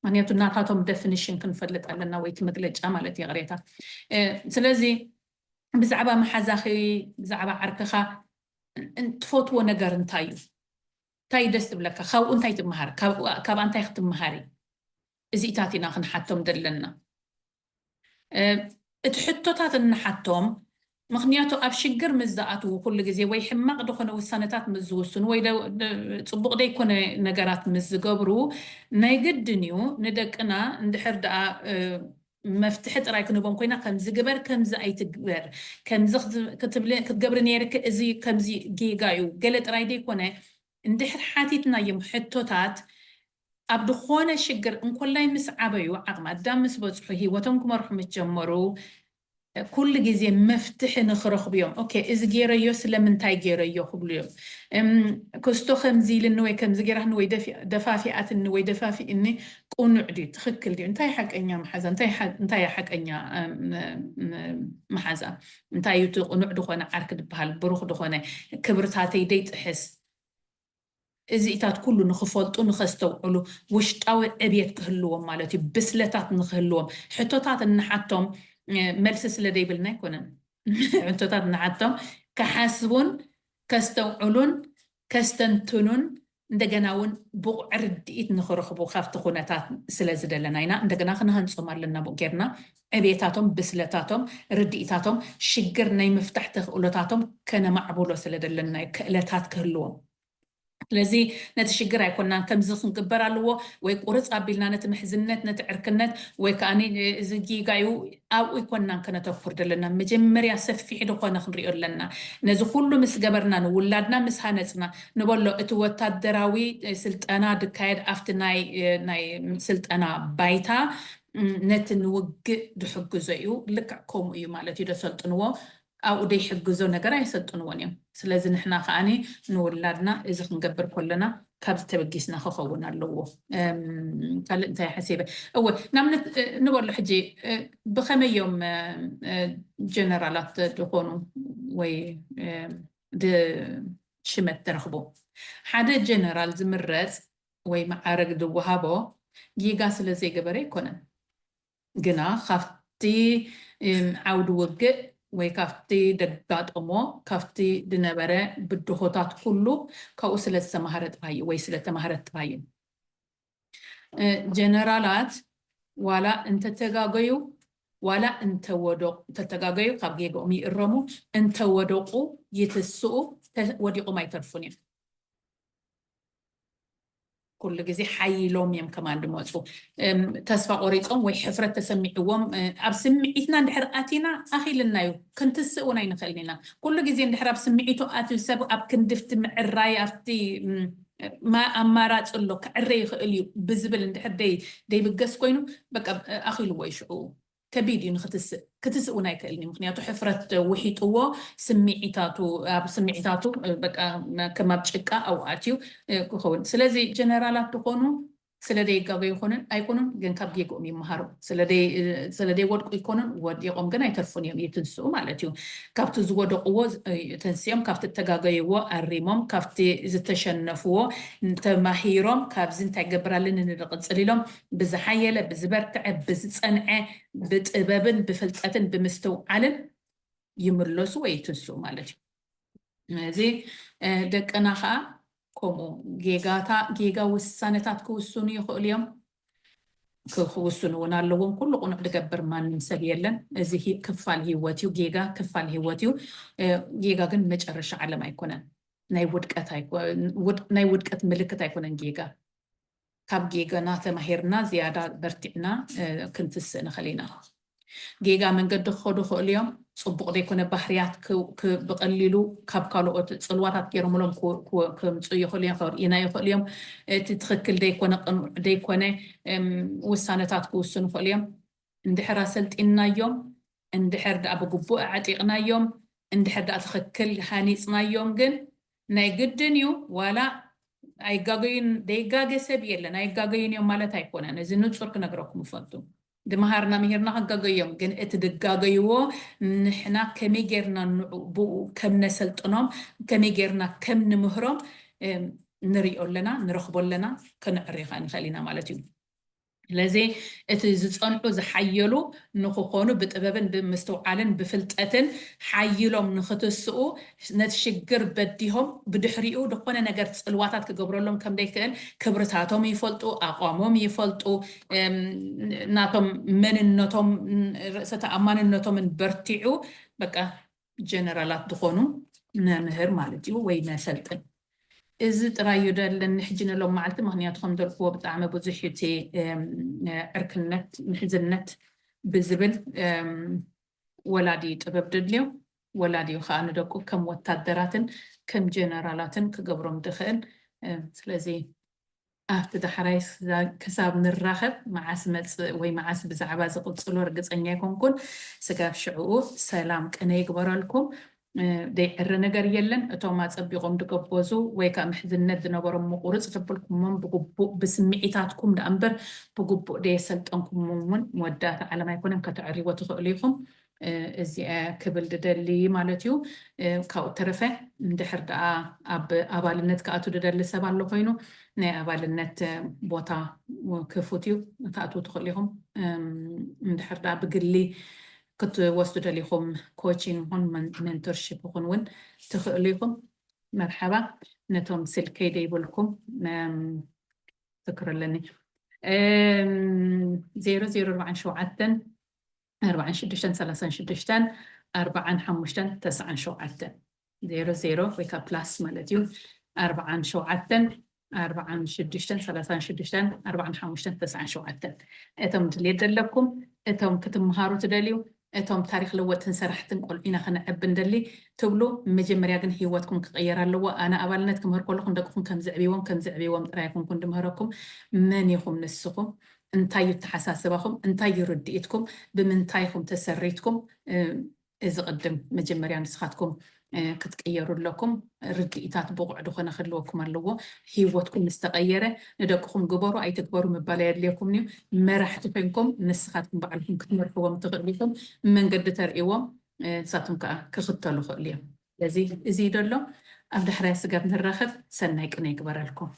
ምክንያቱ ናታቶም ደፊኒሽን ክንፈልጥ ኣለና ወይ እቲ መግለጫ ማለት ይቕሬታ። ስለዚ ብዛዕባ መሓዛኺ ብዛዕባ ዓርክኻ ትፈትዎ ነገር እንታይ እዩ? እንታይ ደስ ትብለካ? ካብኡ እንታይ ትመሃር? ካብኣ እንታይ ክትመሃሪ? እዚኢታት ኢና ክንሓቶም ዘለና። እቲ ሕቶታት እንሓቶም ምክንያቱ ኣብ ሽግር ምስ ዝኣትዉ ኩሉ ግዜ ወይ ሕማቕ ዝኾነ ውሳነታት ምስ ዝውስኑ ወይ ጽቡቕ ዘይኮነ ነገራት ምስ ዝገብሩ ናይ ግድን እዩ ንደቅና እንድሕር ደኣ መፍትሒ ጥራይ ክንቦም ኮይና ከምዚ ግበር ከምዚ ኣይትግበር ከምዚ ክትገብሪ ነይርክ እዚ ከምዚ ጌጋ እዩ ገለ ጥራይ ዘይኮነ እንድሕር ሓቲትናዮም ሕቶታት ኣብ ዝኾነ ሽግር እንኮላይ ምስ ዓበዩ ዓቕሚ ኣዳም ምስ በፅሑ ህይወቶም ክመርሑ ምስ ጀመሩ ኩሉ ግዜ መፍትሒ ንክረኽቡ እዮም። ኦኬ እዚ ገይረዮ ስለምንታይ ገይረዮ ክብሉ እዮም። ክስቶ ከምዚ ኢልኒ ወይ ከምዚ ገይራትኒ ወይ ደፋፊኣትኒ ወይ ደፋፊእኒ ቅኑዕ ድዩ ትኽክል ድዩ እንታይ ሓቀኛ መሓዛ እንታይ ሓቀኛ መሓዛ እንታይ እዩ እቲ ቅኑዕ ዝኾነ ዓርኪ ዝበሃል ብሩኽ ዝኾነ ክብርታተይ ደይጥሕስ እዚኢታት ኩሉ ንክፈልጡ ንከስተውዕሉ ውሽጣዊ ዕብየት ክህልዎም ማለት እዩ ብስለታት ንክህልዎም ሕቶታት እንሓቶም መልሲ ስለ ደይብልና ኣይኮነን ሕቶታት እንሓቶም ክሓስቡን ከስተውዕሉን ከስተንትኑን እንደገና እውን ብቑዕ ርድኢት ንክረኽቡ ካብቲ ኩነታት ስለ ዝደለና ኢና እንደገና ክንሃንፆም ኣለና ብኡ ጌርና ዕብየታቶም ብስለታቶም ርድኢታቶም ሽግር ናይ ምፍታሕ ተኽእሎታቶም ከነማዕብሎ ስለ ደለና ክእለታት ክህልዎም ስለዚ ነቲ ሽግር ኣይኮናን ከምዚ ክንግበር ኣለዎ ወይ ቁርፅ ኣቢልና ነቲ ምሕዝነት ነቲ ዕርክነት ወይ ከዓ እዚ ጊጋዩ ኣብኡ ኣይኮናን ከነተኩር ዘለና መጀመርያ ሰፊሕ ድኾነ ክንሪኦ ኣለና ነዚ ኩሉ ምስ ገበርና ንውላድና ምስ ሃነፅና ንበሎ እቲ ወታደራዊ ስልጠና ድካየድ ኣብቲ ናይ ስልጠና ባይታ ነቲ ንውግእ ድሕግዞ እዩ ልክዕ ከምኡ እዩ ማለት እዩ ደሰልጥንዎ ኣብኡ ደይሕግዞ ነገር ኣየሰልጥንዎን እዮም ስለዚ ንሕና ከዓኒ ንውላድና እዚ ክንገብር ከለና ካብዚ ተበጊስና ክኸውን ኣለዎ ካልእ እንታይ ሓሲበ እወ ናምነት ንበሎ ሕጂ ብኸመይ እዮም ጀነራላት ዝኾኑ ወይ ሽመት ተረኽቡ ሓደ ጀነራል ዝምረፅ ወይ መዓረግ ዝወሃቦ ጌጋ ስለ ዘይገበረ ኣይኮነን ግና ካብቲ ዓውዲ ውግእ ወይ ካብቲ ደጋጠሞ ካብቲ ዝነበረ ብድሆታት ኩሉ ካብኡ ስለ ዝተማሃረ ጥራይ እዩ ወይ ስለ ተማሃረት ጥራይ እዩ ጀነራላት ዋላ እንተተጋገዩ ዋላ እንተወደቁ እንተተጋገዩ ካብ ጌግኦም ይእረሙ እንተወደቁ ይትስኡ ወዲቆም ኣይተርፉን እዮም ኩሉ ግዜ ሓይሎም እዮም ከማን ድመፁ ተስፋ ቆሪፆም ወይ ሕፍረት ተሰሚዕዎም ኣብ ስምዒትና እንድሕር ኣቲና ኣኺልና እዩ ክንትስእ እውን ኣይንኽእልን ኢና ኩሉ ግዜ እንድሕር ኣብ ስምዒቱ ኣትዩ ሰብ ኣብ ክንድፍቲ ምዕራይ ኣብቲ ኣማራፂ ኣሎ ክዕረ ይኽእል እዩ ብዝብል እንድሕር ደይብገስ ኮይኑ በቃ ኣኺልዎ እዩ ሽዑ ከቢድ እዩ ንክትስእ ክትስእ እውን ኣይክእልን እዩ ምክንያቱ ሕፍረት ውሒጥዎ ስምዒታቱ ኣብ ስምዒታቱ በቃ ከም ኣብ ጭቃ ኣብኡ ኣትዩ ክኸውን ስለዚ ጀነራላት ዝኾኑ ስለ ደይጋገዩ ይኾኑን ኣይኮኑን ግን ካብ ጌግኦም ይመሃሩ። ስለ ደይ- ስለ ደይወድቁ ይኮኑን ወዲቖም ግን ኣይተርፉን እዮም፣ ይትንስኡ ማለት እዩ። ካብቲ ዝወደቕዎ እ፣ ተንሲኦም፣ ካብቲ እተጋገይዎ ኣሪሞም፣ ካብቲ ዝተሸነፍዎ ተማሂሮም፣ ካብዚ እንታይ ገብር ኣለኒ ንቕጽል ኢሎም ብዝሓየለ፣ ብዝበርትዐ፣ ብዝጸንዐ፣ ብጥበብን ብፍልጠትን ብምስትውዓልን ይምለሱ ወይ ይትንስኡ ማለት እዩ። እዚ እ፣ ደቅና ከዓ ከምኡ ጌጋታ ጌጋ ውሳነታት ክውስኑ ይኽእሉ እዮም። ክ- ክውስኑ እውን ኣለዎም። ኩሉ ቁኑዕ ዝገብር ማንም ሰብ የለን። እዚ ሂ- ክፋል ህይወት እዩ። ጌጋ ክፋል ህይወት እዩ። እ፣ ጌጋ ግን መጨረሻ ዓለም ኣይኮነን። ናይ ውድቀት ኣይኮ- ውድ- ናይ ውድቀት ምልክት ኣይኮነን ጌጋ። ካብ ጌጋና ተማሂርና ዝያዳ በርቲዕና እ፣ ክንትስእ ንኽእል ኢና። ጌጋ መንገዲ ክኸዱ ይኽእሉ እዮም። ፅቡቕ ዘይኮነ ባህርያት ክ- ክ- ብቐሊሉ ካብ ካልኦት ፅልዋታት ገይሮምሎም ክ- ክ- ክምፅኡ ይኽእሉ እዮም፣ ከርእዩና ይኽእሉ እዮም። እቲ ትኽክል ዘይኮነ ቅኑዕ ዘይኮነ እም፣ ውሳነታት ክውስኑ ይኽእሉ እዮም። እንድሕር ኣሰልጢንናዮም፣ እንድሕር ደኣ ብግቡእ ኣዕጢቕናዮም፣ እንድሕር ደኣ ትኽክል ሃኒፅናዮም ግን ናይ ግድን እዩ። ዋላ ኣይጋገዩን፣ ደይጋገ ሰብ የለን፣ ኣይጋገዩን እዮም ማለት ኣይኮነን። እዚ ንፁር ክነግረኩም እፈቱ። ድመሃርና ምሂርና ክጋገዮም፣ ግን እቲ ድጋገይዎ ንሕና ከመይ ጌርና ንዑ- ብኡ ከም ነሰልጥኖም፣ ከመይ ጌርና ከም ንምህሮም እም፣ ንሪኦ ኣለና፣ ንረኽቦ ኣለና፣ ከነዕርዮ ከዓ ንኽእል ኢና ማለት እዩ። ስለዚ እቲ ዝፀንዑ ዝሓየሉ ንክኾኑ ብጥበብን ብምስትውዓልን ብፍልጠትን ሓይሎም ንክትስኡ ነቲ ሽግር በዲሆም ብድሕሪኡ ዝኾነ ነገር ፅልዋታት ክገብረሎም ከም ዘይክእል ክብርታቶም ይፈልጡ፣ ኣቋሞም ይፈልጡ፣ እም፣ ናቶም መንነቶም፣ ርእሰ ተኣማንነቶምን በርቲዑ በቃ ጀነራላት ዝኾኑ ነምህር ማለት እዩ ወይ ነሰልጥን። እዚ ጥራይ እዩ ደለኒ ሕጂ ንሎም መዓልቲ፣ ምክንያቱ ከም ዘልክዎ ብጣዕሚ ብዙሕ እዩ እቲ እም፣ ዕርክነት ምሕዝነት ብዝብል እም፣ ወላዲ ጥበብ ደድልዮ። ወላዲ እዩ ከዓ ንደቁ ከም ወታደራትን ከም ጀነራላትን ክገብሮም ድኽእል። እም፣ ስለዚ ኣብቲ ዳሕራይ ክሳብ ንራኸብ፣ መዓስ መፅእ ወይ መዓስ ብዛዕባ ዝቕፅሎ ርግፀኛ ኣይኮንኩን። ስጋብ ሽዕኡ ሰላም ቅነ ይግበረልኩም። እ፣ ደይዕሪ ነገር የለን። እቶም ኣፀቢቖም ድገበዙ ወይ ከዓ ምሕዝነት ዝነበሮም ምቁርፅ ተብልኩሞም ብግቡእ ብስምዒታትኩም ደኣ እምበር ብግቡእ ደየሰልጠንኩሞም እውን መወዳእታ ዓለም ኣይኮነን፣ ከተዕርይዎ ትኽእሉ ኢኹም። እ፣ እዚኣ ክብል ድደሊ ማለት እዩ። እ፣ ካብኡ ተረፈ እንድሕር ደኣ ኣብ ኣባልነት ክኣቱ ድደሊ ሰብ ኣሎ ኮይኑ ናይ ኣባልነት እ፣ ቦታ ክፉት እዩ፣ ክትኣትዉ ትኽእሉ ኢኹም። እም፣ እንድሕር ደኣ ብግሊ ክትወስዱ ደሊኹም ኮቺን ይኹን መን- ሜንቶርሺፕ ይኹን እውን ትኽእሉ ኢኹም። መርሓባ። ነቶም ስልከይ ደይብልኩም እም፣ ትክር ኣለኒ ዜሮ ዜሮ ኣርባዓን ሸውዓተን ኣርባዓን ሽዱሽተን ሰላሳን ሽዱሽተን ኣርባዓን ሓሙሽተን ተስዓን ሸውዓተን ዜሮ ዜሮ ወይ ከዓ ፕላስ ማለት እዩ። ኣርባዓን ሸውዓተን ኣርባዓን ሽዱሽተን ሰላሳን ሽዱሽተን ኣርባዓን ሓሙሽተን ተስዓን ሸውዓተን እቶም ድልየት ዘለኩም እቶም ክትምሃሩ ትደልዩ እቶም ታሪክ ለወጥትን ሰራሕትን ቆልዑ ኢና ከነዕቢ እንደሊ ትብሉ፣ መጀመርያ ግን ህይወትኩም ክቕየር ኣለዎ። ኣነ ኣባልነት ክምህር ከለኹም ደቅኹም ከም ዘዕብዎም ከም ዘዕብዎም ጥራይ ኣይኮንኩን ድምህረኩም። መን ኢኹም ንስኹም? እንታይ እዩ ኣተሓሳስባኹም? እንታይ እዩ ርድኢትኩም? ብምንታይ ኢኹም ተሰሪትኩም? እ፣ እዚ ቅድም መጀመርያ ንስኻትኩም እ፣ ክትቅየሩ ኣለኩም። ርድኢታት ብቑዕ ዝኾነ ክህልወኩም ኣለዎ። ህይወትኩም ምስ ተቐየረ ንደቅኹም ግበሩ ኣይትግበሩ ምባል ኣየድልየኩም እዩ። መራሕቲ ኮይንኩም ንስኻትኩም ባዕልኩም ክትመርሕዎም ትኽእሉ ኢኹም። መንገዲ ተርእዎም እ፣ ንሳቶም ከዓ ክኽተሉ ይኽእሉ እዮም። ስለዚ እዚ እዩ ደሎ። ኣብ ዳሕራይ ስጋብ ንራኸብ ሰናይ ቅነ ይግበረልኩም።